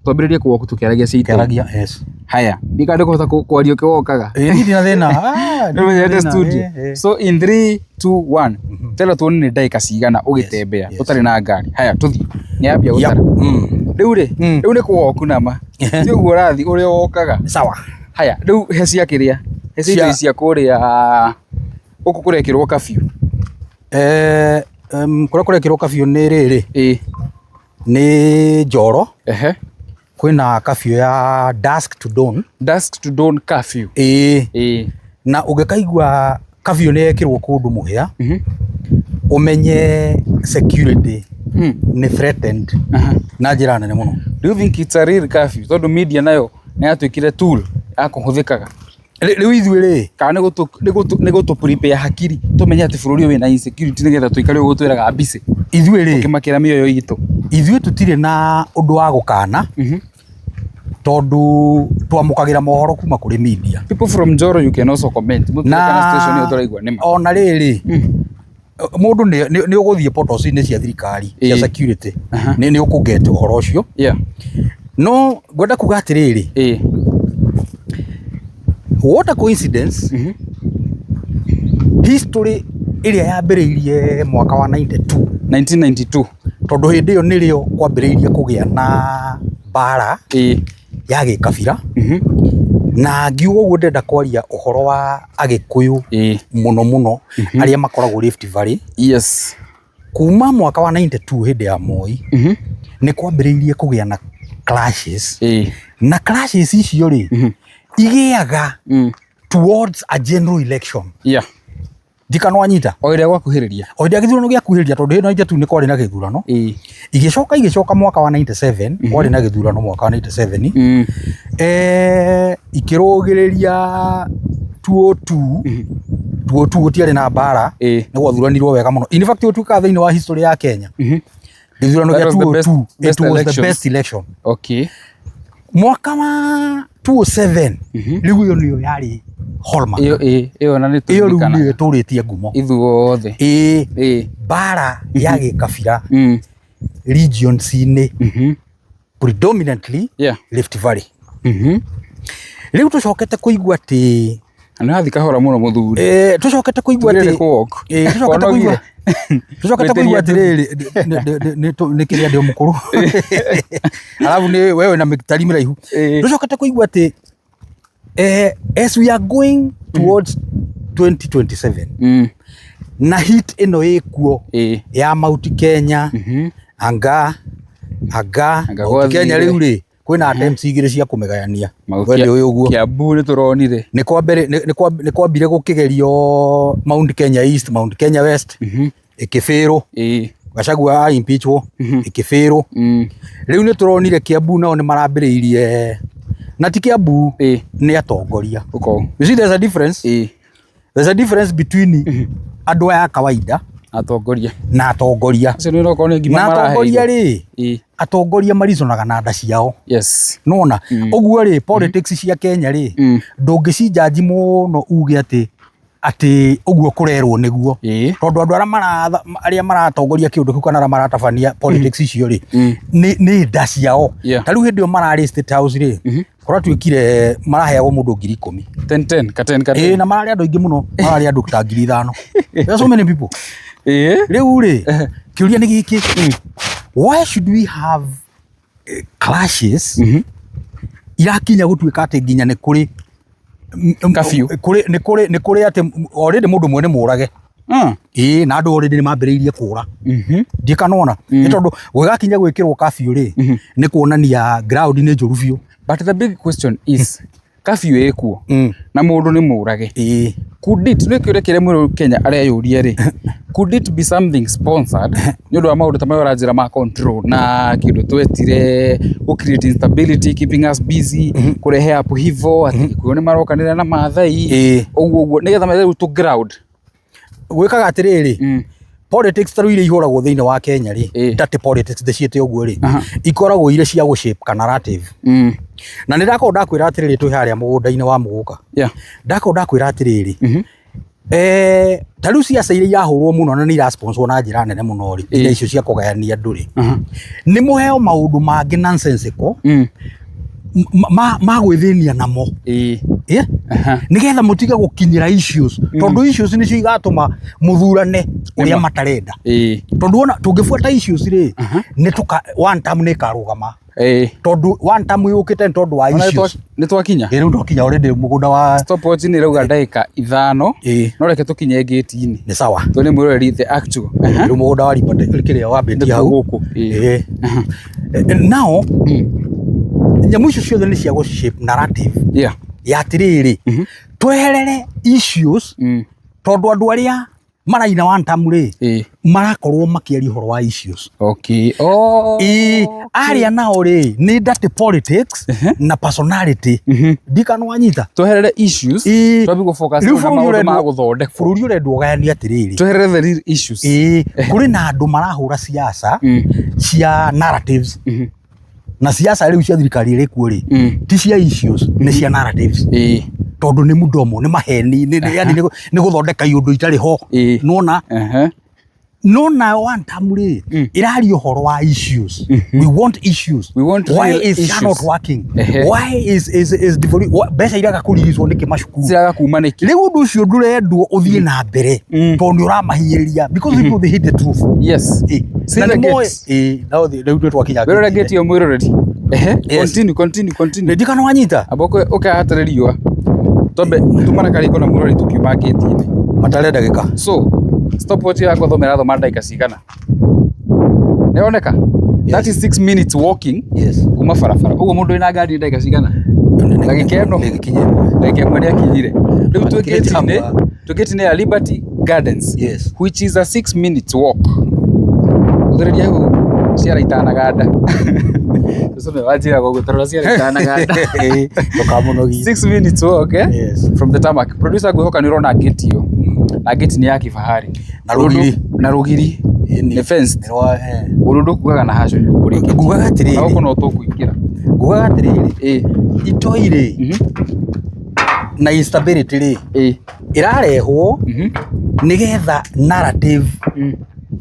twambĩrĩrie kũ walk tũkĩaragia cia itũra. Kĩaragia, yes. Haya, ndikande kũhota kwaria ũkĩwokaga. Niĩ ndina thĩna. Ah, Nĩ menyete ndina thĩna. studio. So in 3 2 1 tena tuone nĩ ndagĩka cigana ũgĩtembea ũtarĩ na ngari. Haya, tũthiĩ. Nĩ yambia gũtara. Rĩu rĩ, rĩu nĩ kũ walk nama. Ti ũguo ũrathiĩ ũrĩa wokaga. Sawa. Haya, rĩu he cia kĩrĩa? He cia indo cia kũrĩa gũkũ kũrekĩrwo curfew. Kũrĩa kũrekĩrwo curfew nĩ rĩrĩ. Nĩ Njoro. Kwĩna curfew ya dusk to dawn. Dusk to dawn curfew. Na ũngĩkaigua curfew nĩ yekĩrwo kũndũ mũhĩa, ũmenye security nĩ threatened na njĩra nene mũno. Do you think it's a real curfew? Tondũ media nayo nĩ yatuĩkire tool ya kũhũthĩkaga. Rĩu ithuĩ rĩ, Kana nĩ gũtũ prepare hakiri tũmenye atĩ bũrũri ũyũ wĩna insecurity nĩgetha tũikare ũguo twĩraga busy. Ithuĩ rĩ, Tũkĩmakĩra mĩoyo itũ. Ithuĩ tũtirĩ na ũndũ wa gũkana tondũ twamũkagĩra mohoro kuma kũrĩ media. People from Njoro you can also comment. Mũtũre kana situation ĩyo tũraigua nĩ ma. Ona rĩrĩ, mũndũ nĩ ũgũthiĩ portals-inĩ cia thirikari cia security, nĩ ũkũget ũhoro ũcio. No ngwenda kuga atĩrĩrĩ, what a coincidence, history ĩrĩa yambĩrĩirie mwaka wa 92. 1992. Tondũ hĩndĩ ĩyo nĩrĩo kwambĩrĩirie kũgĩa na mbara ya gĩkabira. Na ngiuga ũguo ndĩrenda kwaria ũhoro wa Agĩkũyũ mũno mũno arĩa makoragwo Rift Valley. Kuma mwaka wa 92 hĩndĩ ya Moi, nĩ kwambĩrĩirie kũgĩa na clashes. Na clashes icio rĩ, igĩaga towards a general election. Ndikana wanyita. O ĩrĩa gwakuhĩrĩria. O ĩrĩa gĩthurano gĩakuhĩrĩria, tondũ hĩndĩ 92 nĩ kwarĩ na gĩthurano. Igĩcoka mwaka wa 97, kwarĩ na gĩthurano mwaka wa 97. Ikĩrũgĩrĩria 202. 202 gũtiarĩ na mbara. Nĩ gwathuranirwo wega mũno. In fact, ũtuĩkaga thĩinĩ wa history ya Kenya. Gĩthurano That gĩa was the best, 202, it best was the elections. best election. Mwaka wa 207, rĩu ĩyo nĩyo yarĩ hallmark. Ĩyo, ĩyo na nĩ Ĩyo rĩu tũririkanaga. nĩyo ĩtũrĩtie ngumo. Ithuothe. Mbara ya gĩkabira regions-inĩ predominantly Rift Valley. Rĩu tũcokete kũigua atĩ Na nĩ wathiĩ kahora mũno mũthuri. Tũcokete kũigua Tũgĩrĩre atĩ kũ walk. Tũcokete kũigua Wonogire. tũcokete kũigua atĩrĩrĩ, nĩ kĩrĩa ndĩ mũkũrũ. Alafu nĩ wewe na mĩtari mĩraihu. Tũcokete kũigua atĩ as we are going towards 2027 na heat ĩno ĩkuo ya Mount Kenya, anga anga Anga Mount Kenya gwathire. rĩu rĩ kwĩna attempts igĩrĩ cia kũmĩgayania. We ndũĩ ũguo. Kiambu nĩ tũronire. Nĩ kwambere nĩ kwambire gũkĩgerio Mount Kenya East, Mount Kenya West, ĩkĩbĩrwo. Gachagua a impeachwo, ĩkĩbĩrwo. Rĩu nĩ tũronire Kiambu nao nĩ marambĩrĩirie, na ti Kiambu, nĩ atongoria. Ũko. You see there's a difference. There's a difference between andũ aya a kawaida Atongoria. na atongoria. Acio nĩ ũrokorwo nĩ ngima Na atongoria maraheirwo. rĩ, atongoria marizonaga na nda ciao. Nona ũguo rĩ, politics cia Kenya rĩ, ndũngĩcinjanji mũno uge atĩ ũguo kũrerwo nĩguo. Tondũ andũ arĩa maratongoria kĩũndũ kĩu kana arĩa maratabania politics icio rĩ, nĩ nda ciao. Ta rĩu hĩndĩ ĩyo mararĩ State House rĩ, kũratuĩkire maraheagwo mũndũ 10,000. Ten, ten, ka ten, ka ten. Na mararĩ andũ aingĩ mũno, mararĩ andũ ta 5,000. There are so many people. Rĩu rĩ, kĩũria nĩ gĩkĩ. Why should we have clashes irakinya gũtuĩka atĩ nginya nĩ kũrĩ Curfew. Kũrĩ nĩ kũrĩ nĩ kũrĩ atĩ already mũndũ ũmwe nĩ mũrage. Ĩĩ, na andũ already nĩ mambĩrĩirie kũra. Ndikanona nĩ tondũ gwĩgakinya gwĩkĩrwo curfew rĩ, nĩ kuonania ground nĩ njũru biũ. But the big question is, curfew ĩkuo na mũndũ nĩ mũrage. Could it, nĩ kĩũria kĩrĩa mũrũ Kenya areyũria rĩ, could it be something sponsored nĩ ũndũ wa maũndũ ta maya ũranjĩra ma control na kĩndũ twetire gũ create instability, keeping us busy, kũrehe upheaval, atĩ Gĩkũyũ nĩ marokanĩra na Maathai, ũguo ũguo, nĩgetha methe rĩu tũ ground. Gwĩkaga atĩrĩrĩ, politics ta rĩu iria ihũragwo thĩinĩ wa Kenya rĩ, dirty politics ndĩciĩte ũguo rĩ, ikoragwo irĩ cia gũ shape kana narrative. Na nĩ ndakorwo ndakwĩra atĩrĩrĩ, twĩ harĩa mũgũnda-inĩ wa Mũgũka, ndakorwo ndakwĩra atĩrĩrĩ, ta rĩu ciaca iria irahũrwo mũno na nĩ irasponsor na njĩra nene mũno rĩ, iria icio cia kũgayania andũ rĩ, nĩ mũheo maũndũ mangĩ nonsensical ma gwĩthĩnia namo. Nĩgetha mũtige gũkinyĩra issues, tondũ issues nĩcio igatũma mũthurane ũrĩa matarenda. Tondũ wona tũngĩbuata issues rĩ, nĩ tũka one term nĩ ĩkarũgama. Tondũ one term yũkĩte nĩ tondũ wa issues. Nĩ twakinya? Ĩĩ, rĩu twakinya already mũgũnda wa Stopwatch nĩ ĩrauga ndagĩka 5. No reke tũkinye gate-inĩ. Nĩ sawa. Tuone mwĩroreri the actual. Rĩu mũgũnda wa Liberty kĩrĩa wambĩtie hau. Gũkũ. Ĩĩ. Nao nyamũ icio ciothe nĩ cia gũ shape narrative. Ya atĩrĩrĩ, tweherere issues, tondũ andũ arĩa maraina one term rĩ, marakorwo makĩaria ũhoro wa issues. Oh. Ĩĩ, arĩa nao rĩ, nĩ dirty politics na personality. Ndikana wanyita. Tweherere issues. Twambie gũ focus Rĩu na bũrũri maũndũ ma ũrendwo gũthondekwo. Bũrũri ũrendwo ũgayanie atĩrĩrĩ. Tweherere the real issues. Ĩĩ, kũrĩ na andũ marahũra siasa cia narratives. Na siasa rĩu cia thirikari ĩrĩ kuo rĩ, ti cia issues, nĩ cia narratives. Tondũ nĩ mũdomo, nĩ maheni, yani nĩ gũthondeka iũndũ itarĩ ho. Nĩwona? No na one term rĩ, ĩraria ũhoro wa issues. We want issues. We want Why real is SHA issues. not working? Why is devolution? Mbeca iraga kũriricwo nĩkĩ macukuru? Ciraga kuma nĩkĩ? Rĩu ũndũ ũcio ndũrendwo ũthiĩ na mbere, tondũ nĩ ũramahinyĩrĩria, because people they hate the truth. See Na the nĩ moĩ- gates. No rĩu nĩ twakinya Wĩrore gate-inĩ. gate ĩyo mwĩroreri. Continue, continue, continue. Ndirikana wanyita? Amba ũke haha hatarĩ riũa. Twambe tuma na karĩko na mwĩroreri tũkiuma gate-inĩ. Matare ndagĩka. So, stopwatch yakwa thoma ĩrathoma ndagĩka cigana? Nĩyoneka? 36 minutes walking kuma barabara. Ũguo mũndũ wĩna ngari nĩ ndagĩka cigana? Ndagĩka ĩno. Ndagĩka ĩmwe. Ndagĩka ĩmwe nĩ akinyire. Rĩu twĩ Akinyĩte gate-inĩ, haha. twĩ gate-inĩ ya Liberty Gardens, which is a 6 minutes walk. Ũthĩrĩria hau ciara itanaganda. Ũcio nĩwe wanjĩraga ũguo, tarora ciara itanaganda. Ndũkamũnogie. 6 minutes walk, eh? From the tarmac. Producer ngwĩhoka nĩ ũrona gate ĩyo. Na gate nĩ ya kifahari. Na rũgiri. Na rũgiri. Nĩ fenced. Nĩ rwa, eh. Ũndũ ndũkuaga na haco nĩ ũkũrĩkia. Ngugaga atĩrĩrĩ. Na gũkũ no tũkũingĩra. Ngugaga atĩrĩrĩ. Itoi rĩ, na instability rĩ, ĩrarehwo nĩgetha narrative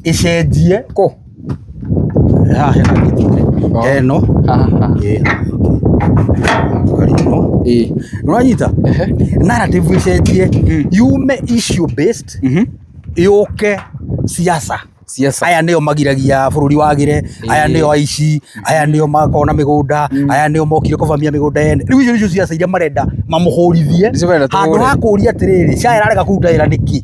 ĩcenjie. Kũ? Haha hena gate. Heno. Haha, haha. Ĩĩ, okay. Kari ĩno. Nĩwanyita? Narrative ĩcenjie, yume issue based, yũke siasa. Siasa. Aya nĩo magiragia bũrũri wagĩre, aya nĩo aici, aya nĩo makoragwo na mĩgũnda, aya nĩo mokire kũvamia mĩgũnda yene. Rĩu icio nĩcio siasa iria marenda mamũhũrithie. Nĩcio marenda Handũ tũhũre. ha kũũria atĩrĩrĩ, SHA ĩrarega kũruta wĩra nĩkĩ?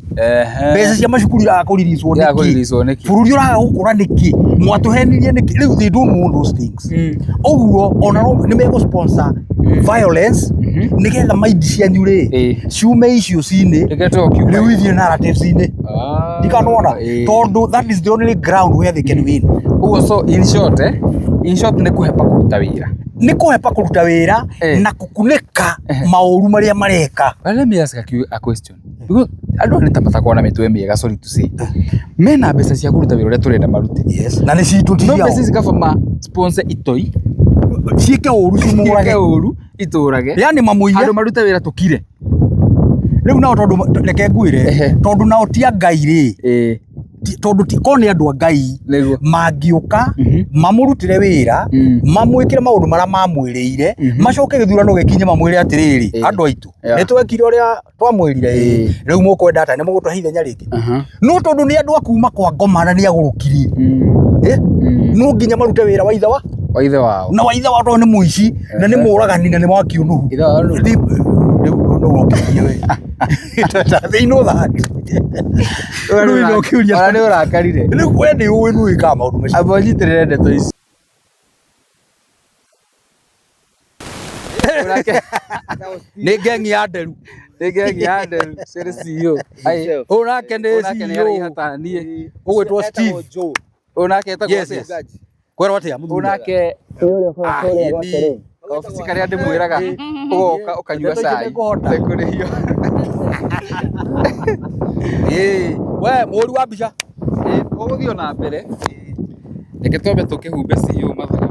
Mbeca cia macukuru iraga kũriricwo Iraga nĩkĩ? kũriricwo nĩkĩ? Bũrũri ũraga gũkũra nĩkĩ? Mwatũhenirie nĩkĩ? Rĩu they don't want those things. Ũguo ona no nĩ megũ sponsor violence nĩgetha mind cianyu rĩ, ciume issues-inĩ, Reke tũ occupy. rĩu ithiĩ narratives-inĩ. Ndikanona? Tondũ that is the only ground where they can win. Ũguo so in short, in short nĩ kũhepa kũruta wĩra. Nĩ kũhepa kũruta wĩra na kũkunĩka maũru marĩa mareka. Well, let me ask a question. Because andũ aya nĩ ta matakoragwo na mĩtwe mĩega, sorry to say. Mena mbeca cia kũruta wĩra ũrĩa tũrenda marute. Na nĩ citũ ti No ciao. mbeca ici kaba ma sponsor itoi. Ciĩke ũru cimũrage. Ciĩke ũru itũrage. Yani mamũiye. Andũ marute wĩra tũkire. Rĩu nao tondũ reke ngwĩre, tondũ nao ti a Ngai rĩ, tondũ ti korwo nĩ andũ a Ngai mangĩũka mamũrutĩre wĩra, mamwĩkĩre maũndũ marĩa mamwĩrĩire, macoke gĩthurano gĩkinye mamwĩre atĩrĩrĩ, andũ aitũ, nĩ twekire ũrĩa twamwĩrire, rĩu mũkwenda atĩa, nĩ mũgũtũhe ithenya rĩngĩ? No tondũ nĩ andũ a kuma kwa ngoma na nĩ agũrũkiri, no nginya marute wĩra wa ithe wa? Wa ithe wao. Na wa ithe wao tondũ nĩ mũici, na nĩ mũragani, na nĩ wa kĩũnũhu. Ithe wao nũ? Rĩu No ũkĩũria we. They know that. Rĩu no ũkĩũria. Ona nĩ ũrakarire. Rĩu we nĩ ũĩ nĩ wĩkaga maũndũ macio. Amba ũnyitĩrĩre ndeto ici. Nĩ ngengi ya nderu. Nĩ ngengi ya nderu, cio nĩ CEO. Ai, Ũyũ nake nĩ ũyũ nake nĩ CEO. araiha ta niĩ. Ũgwĩtwo Steve. Ũyũ nake etagwo Yes, atĩa? yes. Kwerwo atĩa Ũyũ mũthuri? nake Ah, ĩni. obici karĩa ndĩmwĩraga ũgoka ũkanyua Ndeto icio cai nĩngũhota. ũtekũrĩhio. Ĩĩ, we mũhũri wa mbica. Ĩ, Ũgũthiĩ o na mbere. Reke twambe tũkĩhumbe CEO mathaga.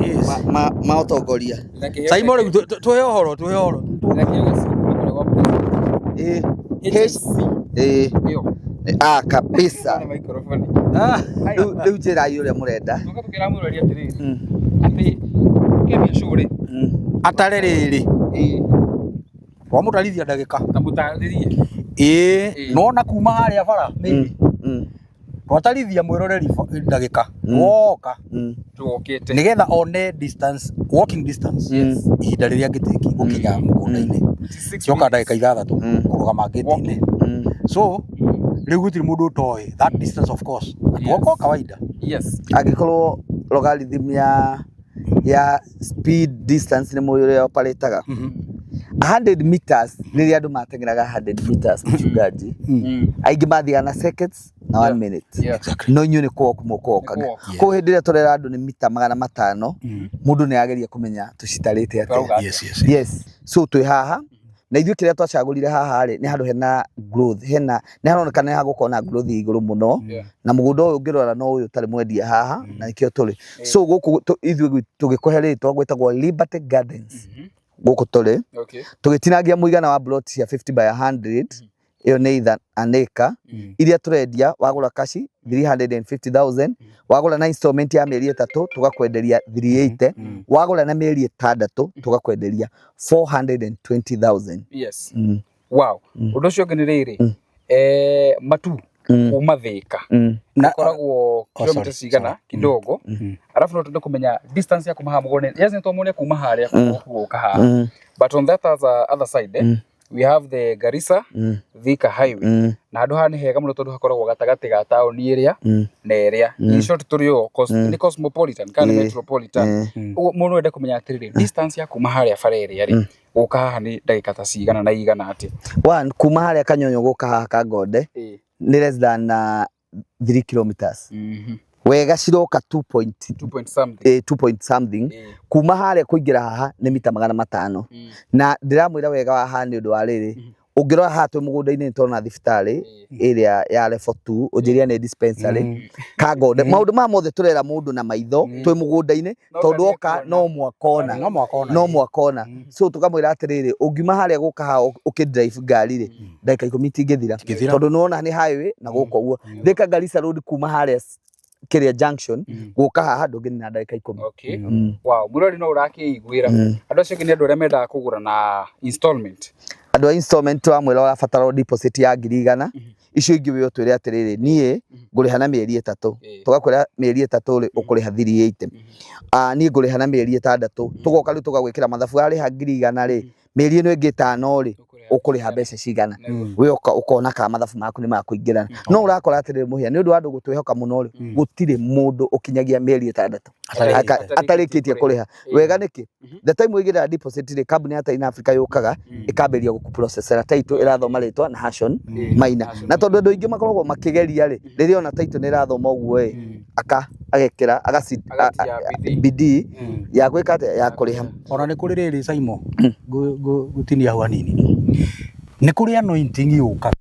Yes. Ma ũtongoria. Na kĩheo Saimo gĩake- rĩu tũhe ũhoro, tũhe ũhoro. na kĩheo gĩa CEO kuma kũrĩa gwa president. Ĩ. HC Ĩ. ĩyo. Ah, kabisa. Nĩ microphone. Ah, Rĩu rĩu njĩrai ũrĩa mũrenda. Tũka tũkĩra mwĩrori atĩrĩrĩ atĩ ũkĩambia show rĩ atare rĩrĩ. ĩ Twamũtarithia ndagĩka. ta mũtarĩrie. Ĩĩ, Ĩĩ. nona kuma harĩa bara maybe. Twatarithia mwĩroreri ndagĩka. Woka. Tũgokĩte. Nĩgetha one distance, walking distance. Yes. Ihinda rĩrĩa angĩtĩki gũkinya mũgũnda-inĩ. Cioka ndagĩka ithathatũ kũrũgama ngĩti-inĩ. So, rĩu gũtirĩ mũndũ ũtoĩ that distance of course. Yes. Woka kawaida. Yes. Angĩkorwo logarithm ya speed distance nĩ mũĩ ũrĩa operataga. 100 meters rĩrĩa andũ mateng'eraga 100 meters mchungaji aingĩ mathiaga na seconds na 1 minute. Yeah. No inyuĩ nĩ kũwoka mũkũwokaga. Nĩ kũwalk. Koguo hĩndĩ ĩrĩa tũrera andũ nĩ mita 500 mũndũ nĩ ageria kũmenya tũcitarĩte Tũrauga atĩa. atĩa? Yes, yes. Yes. So twĩ haha na ithuĩ kĩrĩa twacagũrire haha rĩ nĩ handũ hena growth, hena nĩ haroneka nĩ hagũkorwo na growth ya igũrũ mũno Yeah. na mũgũnda ũyũ ũngĩrora no ũyũ ũtarĩ mwendia haha na nĩkĩo tũrĩ. So gũkũ ithuĩ tũgĩkũhe rĩtwa gwĩtagwo Liberty Gardens. Gũkũ tũrĩ Okay. tũgĩtinangia mũigana wa plot cia 50 by 100 ĩyo nĩ either an acre iria tũrendia wagũra kashi 350,000 wagũra na installment ya mĩeri 3 tũgakwenderia 380 wagũra na mĩeri 6 tũgakwenderia 420,000. Yes. Wow. Ũndũ ũcio ũngĩ nĩ rĩrĩ matu kuma Thĩka ĩkoragwo kilomita sorry, cigana kidogo arabu no twende kũmenya distance ya kuma haha mũgũnda. Yes, nĩ twamuonia kuma harĩa gũka haha, but on that other side we have the Garissa Thika highway na handũ haha nĩ hega mũno tondũ hakoragwo gatagatĩ ga taũni ĩrĩa na ĩrĩa, in short tũrĩ o nĩ cosmopolitan kana nĩ metropolitan. Ũguo mũndũ ende kũmenya atĩrĩrĩ, distance ya kuma harĩa bara ĩrĩa rĩ gũka haha nĩ ndagĩka ta cigana na igana atĩa? One, kuma harĩa Kanyonyo gũka haha Kangonde nĩ less than 3 kilometers. Wega ciroka 2 point 2 point something. 2 point something. Kuma harĩa kũingĩra haha nĩ mita 500. Na ndĩramwĩra wega wa haha nĩ ũndũ wa rĩrĩ, ũngĩrora haha twĩ mũgũnda-inĩ nĩ tũrona thibitarĩ ĩrĩa ya level 2 ũnjĩria nĩ dispensary Kangonde. Maũndũ maya mothe tũrera mũndũ na maitho twĩ mũgũnda-inĩ tondũ oka no mwaka ona No mwaka ona. no mwaka ona. So tũkamwĩra atĩrĩrĩ, ũngiuma harĩa gũka haha ũkĩ drive ngari rĩ ndagĩka 10 itingĩthira tondũ nĩwona nĩ highway na gũka ũguo. Thika Garissa Road kuma harĩa kĩrĩa junction gũka haha ndũngĩnina ndagĩka 10. Okay. Wow, mũrori no ũrakĩiguĩra. Andũ acio angĩ nĩ andũ arĩa mendaga kũgũra na installment. Andũ a installment twamwĩra ũrabatara deposit ya 100,000 icio ingĩ we ũtwĩre atĩrĩrĩ niĩ ngũrĩha na mĩeri 3 tũgakwĩra mĩeri 3 rĩ ũkũrĩha 380, niĩ ngũrĩha na mĩeri 6 tũgoka rĩu tũgagwĩkĩra mathabu warĩha 100,000 rĩ mĩeri ĩno ĩngĩ 5 rĩ ũkũrĩha mbeca cigana, we ũkona kana mathabu maku nĩ makũingĩrana. No ũrakora atĩrĩrĩ mũhĩa nĩ ũndũ wa andũ gũtwĩhoka mũno rĩ gũtirĩ mũndũ ũkinyagia mĩeri 6 atarĩkĩtie kũrĩha. Wega nĩkĩ the time ũigĩrĩra deposit rĩ kambuni ya Tain Africa yũkaga ĩkambĩrĩria gũkũprocessera title ĩrathoma rĩtwa na Hashon Maina, na tondũ andũ aingĩ makoragwo makĩgeria rĩ rĩrĩa ona title nĩ ĩrathoma ũguo ĩ agekĩra bidii ya gwĩka atĩa ya kũrĩha. Ona nĩ kũrĩ rĩrĩ Saimo ngũtinia hau hanini, nĩ kũrĩ anointing yũkaga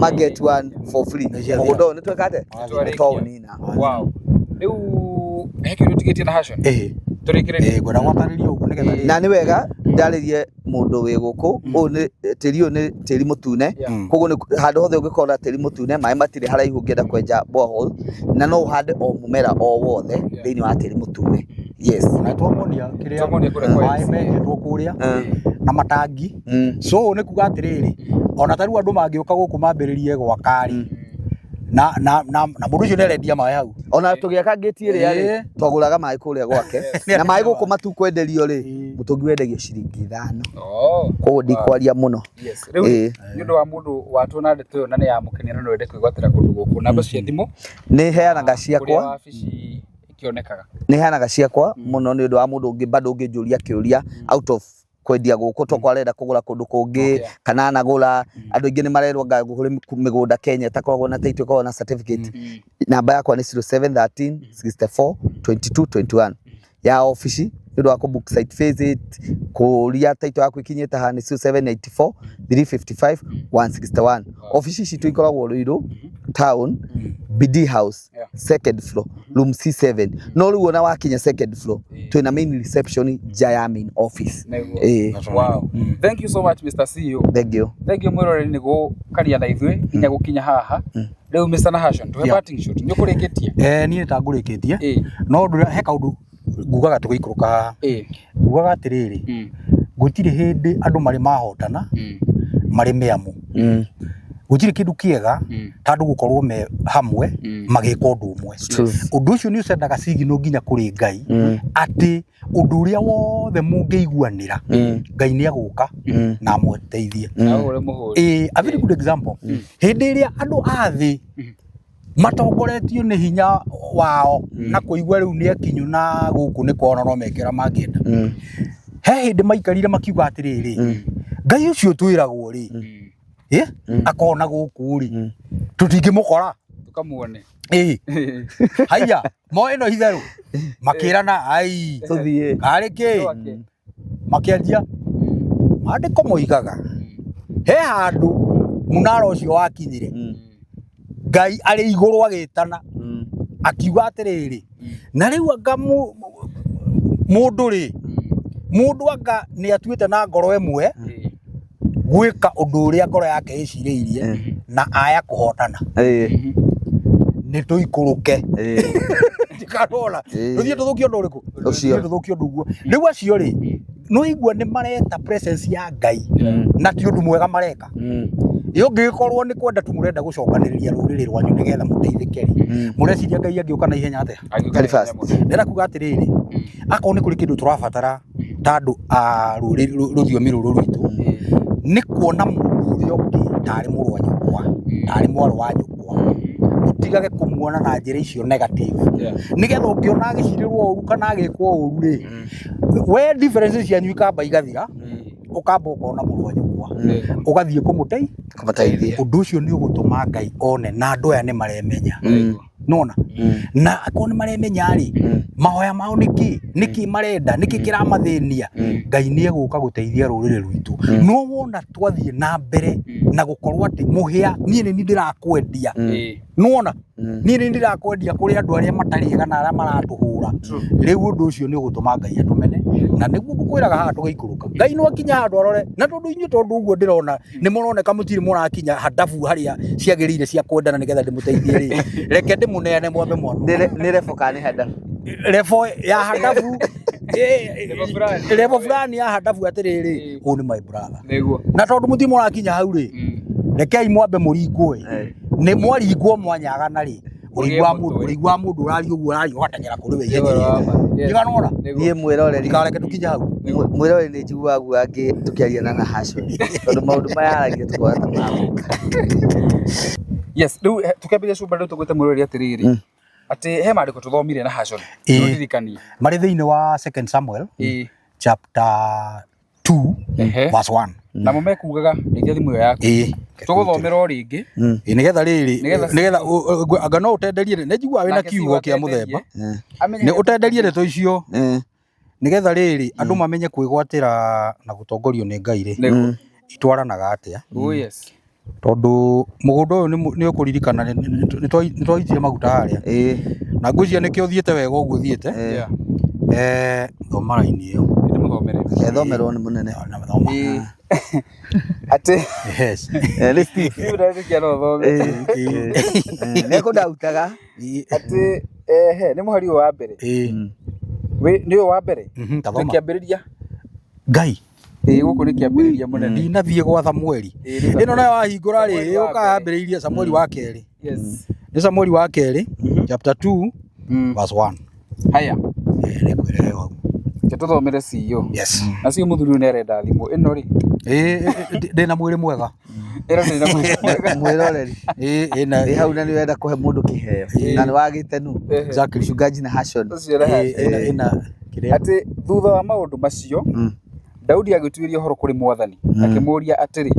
Ma get one for free. Nĩ Mũgũnda ũyũ nĩ tweka atĩa? Nĩtwarĩkia. Nĩ twaũnina. Wow. Rĩu he kĩũria ũtigĩtie na Hashon? Ĩĩ. Tũrĩkĩrĩrie. Ĩĩ, ngwenda gwatarĩria ũguo nĩgetha Na nĩ wega ndarĩrie mũndũ wĩ gũkũ, ũyũ nĩ tĩri, ũyũ nĩ tĩri mũtune. Yeah. Koguo nĩ handũ hothe ũngĩkorwo tĩri mũtune, maĩ matirĩ haraihu ũngĩenda kwenja borehole, na no ũhande o mũmera o wothe thĩinĩ wa tĩri mũtune. Yes. Na twamonia kĩrĩa Twamonia kũrĩa kwa maĩ MCA. menjetwo kũrĩa na matangi. So nĩ kuga atĩrĩrĩ, ona ta rĩu andũ mangĩũka gũkũ mambĩrĩrie gwaka rĩ, na na na na mũndũ ũcio nĩ arendia maĩ hau. Ona tũgĩaka ngĩti ĩrĩa rĩ, Ĩĩ. twagũraga maĩ kũrĩa gwake, na maĩ gũkũ matukwenderio rĩ, Ĩĩ. mũtũngi wendagio ciringi 5. Oh. Koguo ndikwaria mũno. Yes. Rĩu Ĩĩ. nĩ ũndũ wa mũndũ watuona ndeto ĩyo na nĩ yamũkenia na no ende kwĩgwatĩra kũndũ gũkũ, namba cia thimũ Nĩ heanaga kũrĩa ciakwa, wabici ĩkĩonekaga. nĩ heanaga ciakwa mũno nĩ ũndũ wa mũndũ ũngĩ bado ũngĩnjũria kĩũria out of kwendia gũkũ, tokorwo arenda kũgũra kũndũ kũngĩ Okay. kana anagũra. Andũ aingĩ nĩ marerwo anga kũrĩ mĩgũnda Kenya ĩtakoragwo na title, ĩkoragwo na certificate. Namba yakwa nĩ 0713 64 22 21 ya obici, nĩ ũndũ wa kũ book site visit, kũria title yaku ikinyĩte haha, nĩ 0784 355 161. Obici citũ ikoragwo Ruiru town, BD House, Yeah. second floor, room C7. No rĩu ona wakinya second floor, twĩna main reception nja ya main office. Nĩguo. Ĩĩ. Wow. Thank you so much, Mr. CEO. Thank you. Thank you mwĩroreri nĩ gũkaria na ithuĩ nginya gũkinya haha. Rĩu Mr. Nahashon, tũhe Yeah. parting shot. Nĩ ũkũrĩkĩtie? Eh, niĩ ta ngũrĩkĩtie. Ĩĩ. No ũndũ ũrĩa he kaũndũ ngugaga tũgĩikũrũka haha. Ĩĩ. Ngugaga atĩrĩrĩ, gũtirĩ hĩndĩ andũ marĩ mahotana marĩ mĩamũ. Gũtirĩ kĩndũ kĩega ta andũ gũkorwo me hamwe magĩka ũndũ ũmwe. True. Ũndũ ũcio nĩ ũcendaga signal nginya kũrĩ Ngai atĩ ũndũ ũrĩa wothe mũngĩiguanĩra, Ngai nĩ egũka na amũteithie. Na ũhũre mũhũri. Ĩĩ, a very good example, hĩndĩ ĩrĩa andũ a thĩ matongoretio nĩ hinya wao na kũigua rĩu nĩ akinyu na gũkũ nĩ kwao no meke ũrĩa mangĩenda, he hĩndĩ maikarire makiuga atĩrĩrĩ, Ngai ũcio twĩragwo rĩ, ĩ akona gũkũ rĩ, tũtingĩmũkora. Tũkamuone. Ĩ haiya mo ĩno itherũ makĩrana ai Tũthiĩ. karĩ kĩ Twake. makĩanjia maandĩko moigaga he handũ munara ũcio wakinyire, Ngai arĩ igũrũ agĩtana akiuga atĩrĩrĩ, na rĩu anga mũndũ rĩ, mũndũ anga nĩ atuĩte na ngoro ĩmwe Ĩĩ. gwĩka ũndũ ũrĩa ngoro yake ĩcirĩirie na aya kũhotana, Ĩĩ. nĩ tũikũrũke. Ĩĩ. Ndikanona Ĩĩ. tũthiĩ tũthũkie ũndũ ũrĩkũ? Ũcio. Tũthiĩ tũthũkie ũndũ ũguo. Rĩu acio rĩ, no igua nĩ mareta presence ya Ngai na ti ũndũ mwega mareka. Ĩ ũngĩgĩkorwo nĩ kwenda tu mũrenda gũcokanĩrĩria rũrĩrĩ rwanyu nĩgetha mũteithĩke rĩ, mũreciria Ngai angĩũka na ihenya atĩa? Angĩũka Very na fast. ihenya mũno. Ndĩrenda kuga atĩrĩrĩ, akorwo nĩ kũrĩ kĩndũ tũrabatara ta andũ a rũrĩrĩ rũthiomi rũrũ rwitũ, nĩ kuona mũndũ ũrĩa ũngĩ tarĩ mũrũ wa nyũkwa, tarĩ mwarĩ wa nyũkwa, ũtigage kũmuona na njĩra icio negative, Yeah. nĩgetha ũngĩona agĩcirĩrwo ũru kana agĩkwo ũru rĩ, we difference cianyu ikamba igathira, ũkamba ũkona mũrũ wa nyũkwa, ũgathiĩ kũmũtei Kũmũteithia. Ũndũ ũcio nĩ ũgũtũma Ngai one na andũ aya nĩ maremenya nona na akorwo nĩ maremenya rĩ, mahoya mao nĩ kĩ, nĩ kĩ marenda, nĩ kĩ kĩramathĩnia, Ngai nĩ egũka gũteithia rũrĩrĩ rwitũ. No wona twathiĩ na mbere na gũkorwo atĩ mũhĩa niĩ nĩ niĩ ndĩrakwendia, Ĩĩ. nĩwona niĩ nĩ ndĩrakwendia kũrĩ andũ arĩa matarĩ ega na arĩa maratũhũra, rĩu ũndũ ũcio nĩ ũgũtũma Ngai atũmene. Na nĩguo ngũkwĩraga haha tũgĩikũrũka, Ngai no akinya handũ arore na tondũ inyuĩ, tondũ ũguo ndĩrona nĩ mũroneka mũtirĩ mũrakinya handabu harĩa ciagĩrĩire cia kwendana nĩgetha ndĩmũteithie rĩ, reke ndĩmũneane mwambe mwanũ. Nĩ rebo kana nĩ handabu? Level ya handabu. Level fulani. Level fulani ya handabu atĩrĩrĩ, ũyũ nĩ my brother. Nĩguo. Na tondũ mũtirĩ mũrakinya hau rĩ, rekei mwambe mũringwo ĩ, nĩ mwaringwo mwanyagana rĩ, ũrĩigua mũndũ ũrĩigua mũndũ ũraria ũguo ũraria ũgateng'era kũrĩ we ihenya ihenya. Ndiganona. Nĩguo. Niĩ mwĩroreri Ndikareke tũkinye hau. Mwĩroreri nĩ njiguaga guoya tũkĩaria na Nahashon tondũ maũndũ maya aragia tũkona ta magũka. Yes, rĩu tũkĩambĩrĩria cumba rĩu tũgwĩte mwĩroreri atĩrĩrĩ, atĩ he maandĩko tũthomire na Hashon. Ĩĩ. Nũndirikanie. Marĩ thĩinĩ wa Second Samuel Ĩĩ. chapter 2 Ehe. verse 1. Namo mekugaga rĩngĩ thimũ ĩyo yaku. Ĩĩ. Tũgũthomera o rĩngĩ. Ĩĩ, nĩgetha rĩrĩ, Nĩgetha nĩgetha anga no ũtenderie, nĩ njiguaga wĩna Nake kiugo CEO kĩa mũthemba, atenderie. Amenye nĩ ũtenderie ndeto icio Eh. nĩgetha rĩrĩ andũ mamenye kwĩgwatĩra na gũtongorio nĩ Ngai rĩ Nĩguo. itwaranaga atĩa. Oh yes. Tondũ mũgũnda ũyũ nĩ ũkũririkana nĩ twaitire maguta harĩa. Na ngwĩciria nĩkĩo ũthiĩte wega ũguo ũthiĩte. Eh, thoma raini ĩyo. Ndĩmũthomere. Reke thomerwo nĩ mũnene. Na thoma. Atĩ Yes. Nĩ Steve. Steve ndetĩkia no ũthome. Nĩ ekũndautaga. Atĩ ehe nĩ mũhari ũyũ wa mbere. Ĩĩ. Nĩ ũyũ wa mbere. Mhm, Nĩ tathoma. kĩambĩrĩria. Ngai. Ĩĩ gũkũ nĩ kĩambĩrĩria mũnene. Ndinathiĩ gwa Samueli. Ĩĩ, nĩ Ĩno nayo wahingũra rĩ, Samueli wa ĩũka mbere. yambĩrĩirie Samueli wa kerĩ. Yes. Nĩ Samueli wa kerĩ, chapter 2 verse 1. Haya. Ĩĩ, nĩngwĩre hau. Reke tũthomere CEO. Yes. Na CEO mũthuri ũyũ nĩ arenda thimũ ĩno rĩ. Ĩĩ, ndĩna mwĩrĩ mwega. Ĩno ndĩrĩ na mwĩrĩ mwega. Mwĩroreri. Ĩĩ, ĩna Wĩ hau na nĩ ũrenda kũhe mũndũ kĩheo. Na nĩ wagĩte nũ. Exactly. Mchungaji na Hashon. Ũcio na Ĩĩ, ĩna ĩna kĩrĩa. Atĩ thutha wa maũndũ macio Daudi agĩtuĩria ũhoro kũrĩ mwathani akĩmũũria atĩrĩ,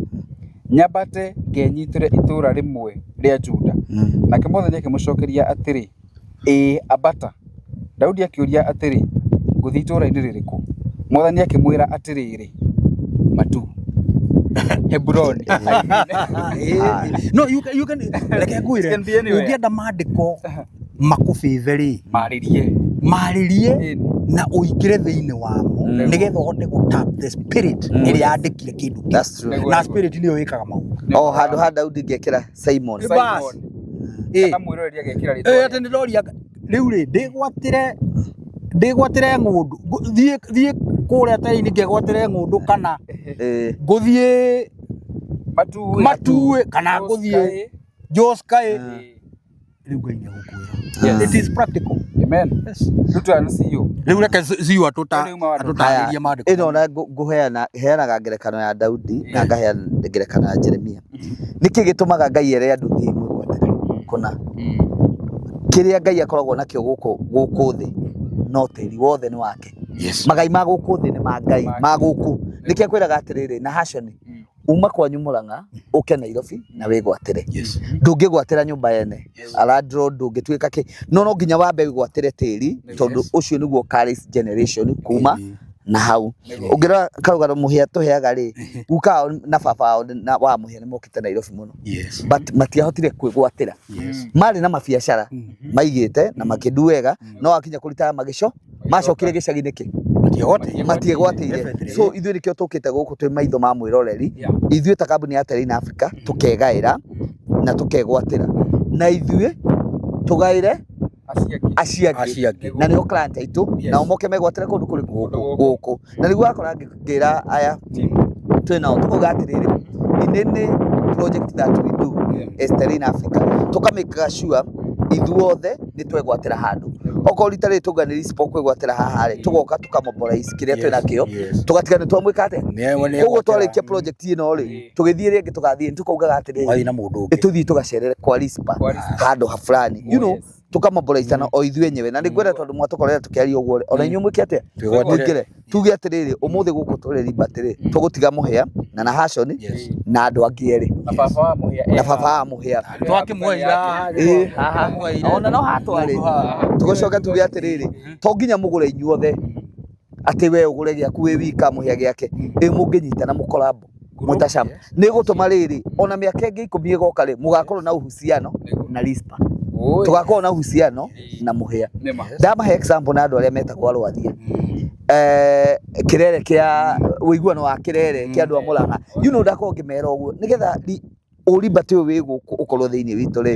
Nyambate ngenyitĩre itũũra rĩmwe rĩa Juda? Nake mwathani akĩmũcookeria atĩrĩ, Ĩĩ, ambata. Daudi akĩũria atĩrĩ, Ngũthiĩ itũũra-inĩ rĩrĩkũ? Mwathani akĩmwĩra atĩrĩrĩ, Matu. Heburoni. Ĩĩ. No, you can, reke ngwĩre, It can be anywhere. ũngĩenda maandĩko makũbĩthe rĩ, Marĩrie. marĩrie Ĩni. na ũingĩre thĩinĩ wamo nĩgetha ũhote gũ tap the spirit ĩrĩa yandĩkire kĩndũ kĩu. That's true. Nĩguo. Na spirit nĩyo ĩkaga maũndũ. O handũ ha Daudi ngekĩra Simon. Simon. Ĩĩ. Kana mwĩroreri agekĩra Ĩĩ, rĩtwa. atĩ nĩndoria rĩu rĩ ndĩgwatĩre ndĩgwatĩre ng'ũndũ thiĩ thiĩ kũrĩa teri-inĩ ngegwatĩre ng'ũndũ kana Ĩĩ. ngũthiĩ Matuĩ. matuĩ kana ngũthiĩ Joskaĩ Ĩĩ. rĩu Ngai nĩegũkwĩra. Yes. It is practical. Amen. Yes. Rĩu twana CEO. Rĩu reke CEO Rĩu maũndũ. atũtarĩrie maandĩko. Ĩno na ngũheana heanaga ngerekano ya Daudi na ngaheana ngerekano ya Jeremia. Nĩkĩ gĩtũmaga Ngai ere andũ thiĩ mwĩgwatĩre kũna? Kĩrĩa Ngai akoragwo nakĩo gũkũ gũkũ thĩ no tĩri wothe nĩ wake. Yes. Magai ma gũkũ thĩ nĩ ma Ngai ma gũkũ. Nĩkĩo akwĩraga atĩrĩrĩ na haconi uma kwanyu Murang'a ũke Nairobi na wĩgwatĩre. Yes. Ndũngĩgwatĩra nyũmba yene alandlord ndũngĩtuĩka kĩ no no nginya wambe wĩgwatĩre tĩri tondũ ũcio nĩguo carries generation kuma na hau. Ũngĩrora karũgano mũhĩa tũheaga rĩ, guka wao na baba wao na wa mũhĩa nĩ mokĩte Nairobi mũno Yes. but matiahotire kwĩgwatĩra. Yes. Marĩ na mabiacara maigĩte na makĩndu wega no wakinya kũrita magĩco macokire gĩcagi nĩkĩ Matiegwatĩire. matiegwatĩire. Definitely. So ithuĩ nĩkĩo tũkĩte gũkũ twĩ maitho ma mwĩroreri Yeah. ithuĩ ta kambuni ya Terrain Africa tũkegaĩra na tũkegwatĩra na ithuĩ tũgaĩre Acio angĩ. acio angĩ Acio angĩ. na nĩo client aitũ Yes. nao moke megwatĩre kũndũ kũrĩkũ Kũndũ gũkũ na rĩu wakora ngĩra aya Team. twĩ nao tũkauga atĩrĩrĩ in any project that we do Yeah. as Terrain Africa tũkamĩkaga sure ithuothe nĩ twegwatĩra handũ okorwo rita rĩrĩ tũnga nĩ Rispo kwĩgwatĩra haha rĩ tũgoka tũkamobilize kĩrĩa twĩ nakĩo Yes. tũgatiga nĩ twamwĩka atĩa koguo twarĩkia project ĩno rĩ Mm. tũgĩthiĩ rĩngĩ tũgathiĩ tũkaugaga atĩrĩrĩ Wathiĩ na mũndũ ũngĩ. tũthiĩ tũgacerere kwa Rispa Kwa Rispa. handũ ha fulani you know Yes. tũkamobilizana o ithuĩ enyewe na nĩngwenda tondũ mwatũkorera tũkĩaria ũguo rĩ ona inyuĩ mwĩke atĩa Twĩgwatĩre. mũingĩre tuge atĩrĩrĩ ũmũthĩ gũkũ tũrĩ Liberty rĩ tũgũtiga mũhĩa na Nahashoni Yes. na andũ angĩ erĩ Na baba wa mũhĩa. na baba wa mũhĩa Twakĩmũheira. Ĩĩ, haha ona no hatwarĩ tũgũcoka tuge atĩrĩrĩ to nginya mũgũre inyuothe atĩ we ũgũre gĩaku wĩ wika mũhĩa gĩake ĩ mũngĩnyitana mũkorambo mũtacama nĩ gũtũma rĩrĩ ona mĩaka ĩngĩ ikũmi ĩgoka rĩ mũgakorwo na uhusiano na Rispa tũgakorwo na uhusiano na mũhĩa Nĩma. ndamahe example na andũ arĩa metagwo arwathie kĩrere kĩa ũiguano wa kĩrere kĩa andũ a Mũrang'a you know ndakorwo ngĩmera ũguo nĩgetha ũrimbati ũyũ wĩ gũkũ ũkorwo thĩinĩ witũ rĩ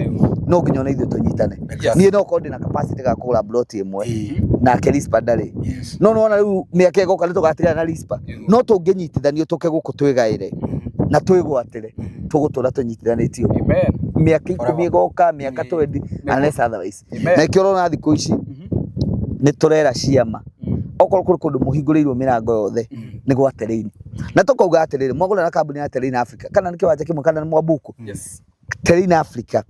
no nginya ona ithuĩ tũnyitane Exactly. niĩ no korwo ndĩna capacity ga kũgũra plot ĩmwe Ĩĩ. nake Rispa ndarĩ Yes. no nĩwona rĩu mĩaka ĩgoka nĩ tũgatigana na Rispa no tũngĩnyitithanio tũke gũkũ twĩgaĩre na twĩgwatĩre tũgũtũra tũnyitithanĩtio Amen. mĩaka ikũmi ĩgoka mĩaka 20 unless otherwise Amen. na ikĩo ũrona thikũ ici nĩ tũrera ciama okorwo kũrĩ kũndũ mũhingũrĩirwo mĩrango yothe nĩ gwa Terrain na tũkauga atĩrĩrĩ mwagũra na kambuni ya Terrain Africa kana nĩ kĩwanja kĩmwe kana nĩ mwabuku Yes. Terrain Africa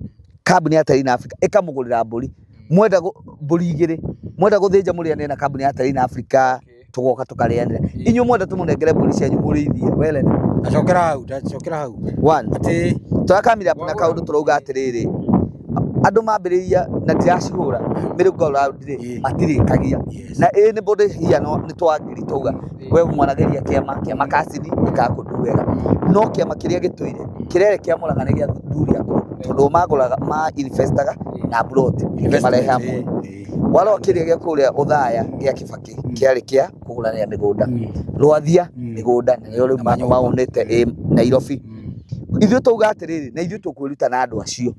kambuni ya Terrain Africa ĩkamũgũrĩra mbũri mwenda mbũri igĩrĩ mwenda gũthĩnja mũrĩanĩre na kambuni ya Terrain Africa tũgoka tũkarĩanĩra inyuĩ mwenda tũmũnengere mbũri cianyu mũrĩithie welene Ndacokera hau, ndacokera hau. one Atĩ tũrakamira na kaũndũ tũrauga atĩrĩrĩ Andũ mambĩrĩria na ndiracihũra merry-go round rĩ, matirĩkagia. Na anybody here no nĩ twangiri twauga we mwanageria kĩama kĩama kacini gĩkakũndu wega, no kĩama kĩrĩa gĩtũire kĩrere kĩa Mũrang'a nĩ gĩa athuri akũrũ, tondũ magũraga ma investaga na plot marehe hamwe. Warora kĩrĩa gĩa kũrĩa Othaya gĩa Kibaki kĩarĩ kĩa kũgũranĩra mĩgũnda, Rwathia mĩgũnda na nĩyo rĩu maunĩte ĩ Nairobi. Ithuĩ twauga atĩrĩrĩ, na ithuĩ tũkwĩruta na andũ acio.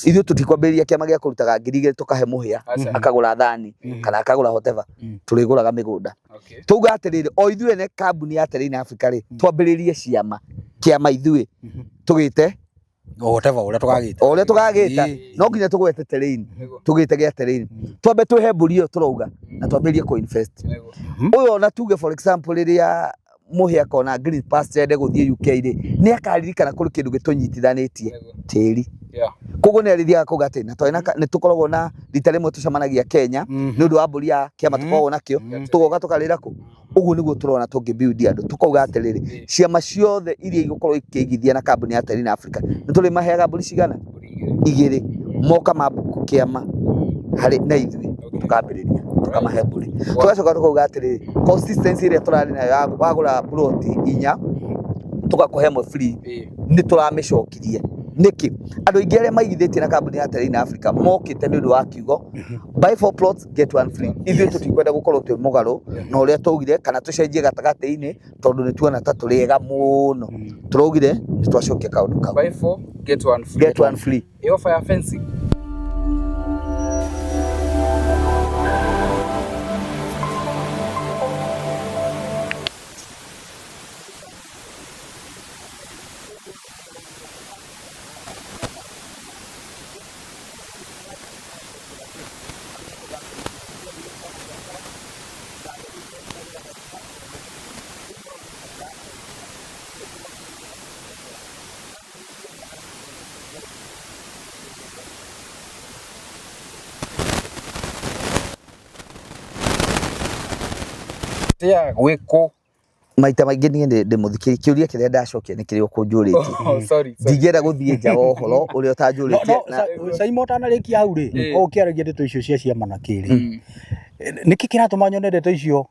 Ithuĩ tũtikwambĩrĩria kĩama gĩa kũrutaga 2000 tũkahe mũhĩa akagũra thani kana akagũra whatever, tũrĩgũraga mĩgũnda. Twauga atĩrĩrĩ, o ithuĩ ene kambuni ya Terrain Africa rĩ, twambĩrĩrie ciama kĩama ithuĩ tũgĩte O whatever ũrĩa tũgagĩta. O ũrĩa tũgagĩta, no nginya tũgwete Terrain, tũgĩte gĩa Terrain, twambe twĩhe mbũri ĩyo tũrauga na twambĩrĩrie kũ invest. Ũyũ ona tuge for example rĩrĩa mũhĩa akona green pasture ende gũthiĩ UK rĩ, nĩ akaririkana kũrĩ kĩndũ gĩtũnyitithanĩtie tĩri. Koguo nĩ arĩthiaga kuga atĩ na twarĩ na nĩ tũkoragwo na rita rĩmwe tũcemanagia Kenya nĩ ũndũ wa mbũri ya kĩama tũkoragwo nakĩo, tũgoka tũkarĩra kũ. Ũguo nĩguo tũrona tũngĩ build andũ, tũkauga atĩrĩrĩ, ciama ciothe iria igũkorwo ikĩigithia na kambuni ya Terrain Africa nĩ tũrĩmaheaga mbũri cigana? Igĩrĩ. Moka mambuku kĩama harĩ na ithuĩ, tũkambĩrĩria tũkamahe mbũri. Tũgacoka tũkauga atĩrĩrĩ, consistency ĩrĩa tũrarĩ nayo ya wagũra ploti inya tũgakũhe ĩmwe free, nĩ tũramĩcokirie. Nĩkĩ? Andũ aingĩ arĩa maigithĩtie na kambuni ya Terrain Africa mokĩte nĩ ũndũ wa kiugo buy four plots get one free. Ithuĩ tũtikwenda gũkorwo twĩ mũgarũ na ũrĩa twaugire kana tũcenjie gatagatĩ-inĩ, tondũ nĩ tuona ta tũrĩ ega mũno. Tũraugire nĩ twacokia kaũndũ kau. Buy four get one free. Get one free. Ĩ offer ya fencing. Tia gwĩkwo. Maita maingĩ niĩ ndĩ mũthikĩri, kĩũria kĩrĩa ndacokia nĩ kĩrĩa ũkũnjũrĩtie. Oh, sorry, sorry. Ndingĩenda gũthiĩ nja wa ũhoro ũrĩa ũtanjũrĩtie. No, Saimo ũtanarĩkia hau rĩ, o ũkĩaragia ndeto icio cia ciama na kĩrĩ, nĩkĩ kĩratũma nyone ndeto icio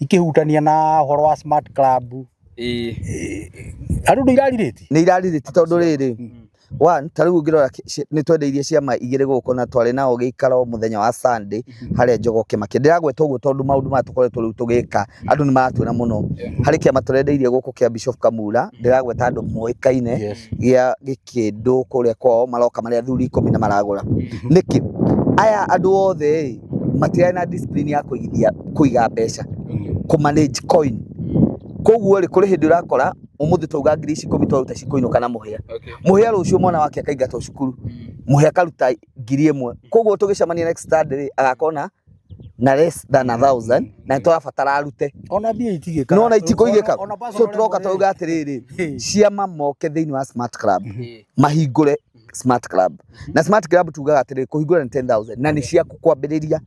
ikĩhutania na ũhoro wa smart club? Harĩ ũndũ irarirĩti? Nĩ irarirĩti tondũ rĩrĩ, one, ta rĩu ũngĩrora nĩ twendeirie ciama igĩrĩ gũkũ na twarĩ nao gĩikaro mũthenya wa Sunday harĩa Jogoo Kĩmaki. Ndĩragweta ũguo tondũ maũndũ maya tũkoretwo rĩu tũgĩka andũ nĩ maratuona mũno. Harĩ kĩama tũrendeirie gũkũ kĩa Bishop Kamura, ndĩragweta andũ moĩkaine gĩa Gĩkĩndũ kũrĩa kwao, maroka marĩ athuri 10 na maragũra. Nĩkĩ? Aya andũ othe ĩ matirarĩ na discipline ya kũigithia, kũiga mbeca, kũ manage coin. Koguo rĩ, kũrĩ hĩndĩ ũrakora ũmũthĩ twauga ngiri ici 10 twaruta cikũinũka na mũhĩa. Mũhĩa rũciũ mwana wake akaingatwo cukuru, mũhĩa akaruta 1000. Koguo tũgĩcemania next Sunday rĩ, agakorwo na less than 1000 na nĩ tũrabatara arute. Ona mbia itigĩka. No ona itikũigĩka. So tũroka twauga atĩrĩrĩ, ciama moke thĩinĩ wa Smart Club, mahingũre Smart Club. Na Smart Club tugaga atĩrĩrĩ, kũhingũra nĩ 10,000 na nĩ ciaku kwambĩrĩria.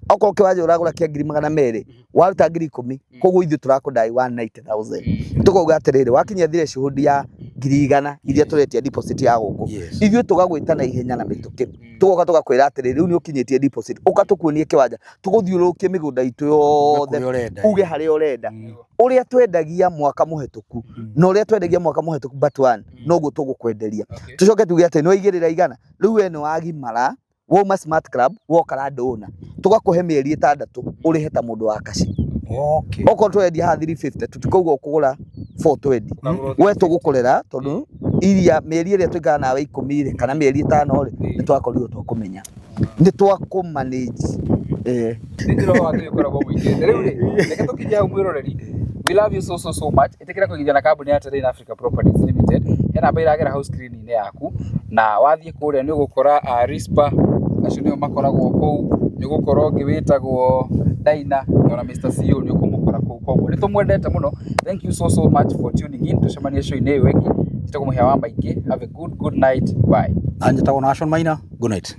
Okorwo kĩwanja ũragũra kĩa 200,000, waruta 10,000, koguo ithuĩ tũrakũdai 190,000. Tũkauga atĩrĩrĩ, wakinyia threshold ya 100,000 iria tũretia deposit ya gũkũ, ithuĩ tũgagwĩta na ihenya na mĩtũkĩ, tũgoka tũgakwĩra atĩrĩrĩ, rĩu nĩ ũkinyĩtie deposit, ũka tũkuonie kĩwanja, tũgũthiũrũrũkie mĩgũnda itũ yothe, uge harĩa ũrenda. Ũrĩa twendagia mwaka mũhetũku na ũrĩa twendagia mwaka mũhetũku but one, noguo tũgũkwenderia. Tũcoke tuge atĩ nĩ waigĩrĩra 100, rĩu we nĩ wagimara, wauma Smart Club woka Landowner, tũgakũhe mĩeri 6 ũrĩhe ta mũndũ wa kaci. Okorwo tũrendia haha 350, tũtikauga ũkũgũra 420, we tũgũkũrera tondũ iria mĩeri ĩrĩa tũikaraga nawe 10 rĩ, kana mĩeri 5 rĩ, nĩ twakorirwo twakũmenya, nĩ twakũ manage. Nĩ njĩra wa Ngai ũkoragwo mũingĩrĩte. Rĩu rĩ, reke tũkinyie hau mwĩroreri. We love you so so so much. Ĩtĩkĩra kũigithia na kambuni ya Terrain Africa Properties Limited. He namba ĩragera hau screen-inĩ yaku, na wathiĩ kũrĩa nĩ ũgũkora Rispa, acio nĩo makoragwo kũu, nĩ ũgũkora ũngĩ wĩtagwo Daina, ona Mr CEO nĩ ũkũmũkora kũu. Koguo nĩ tũmwendete mũno. Thank you so so much for tuning in. Tũcemanie show-inĩ ĩyo ĩngĩ. Njĩtagwo Mũhĩa wa Maingĩ. Have a good good night. Bye. Na njĩtagwo Nashon Maina. Good night.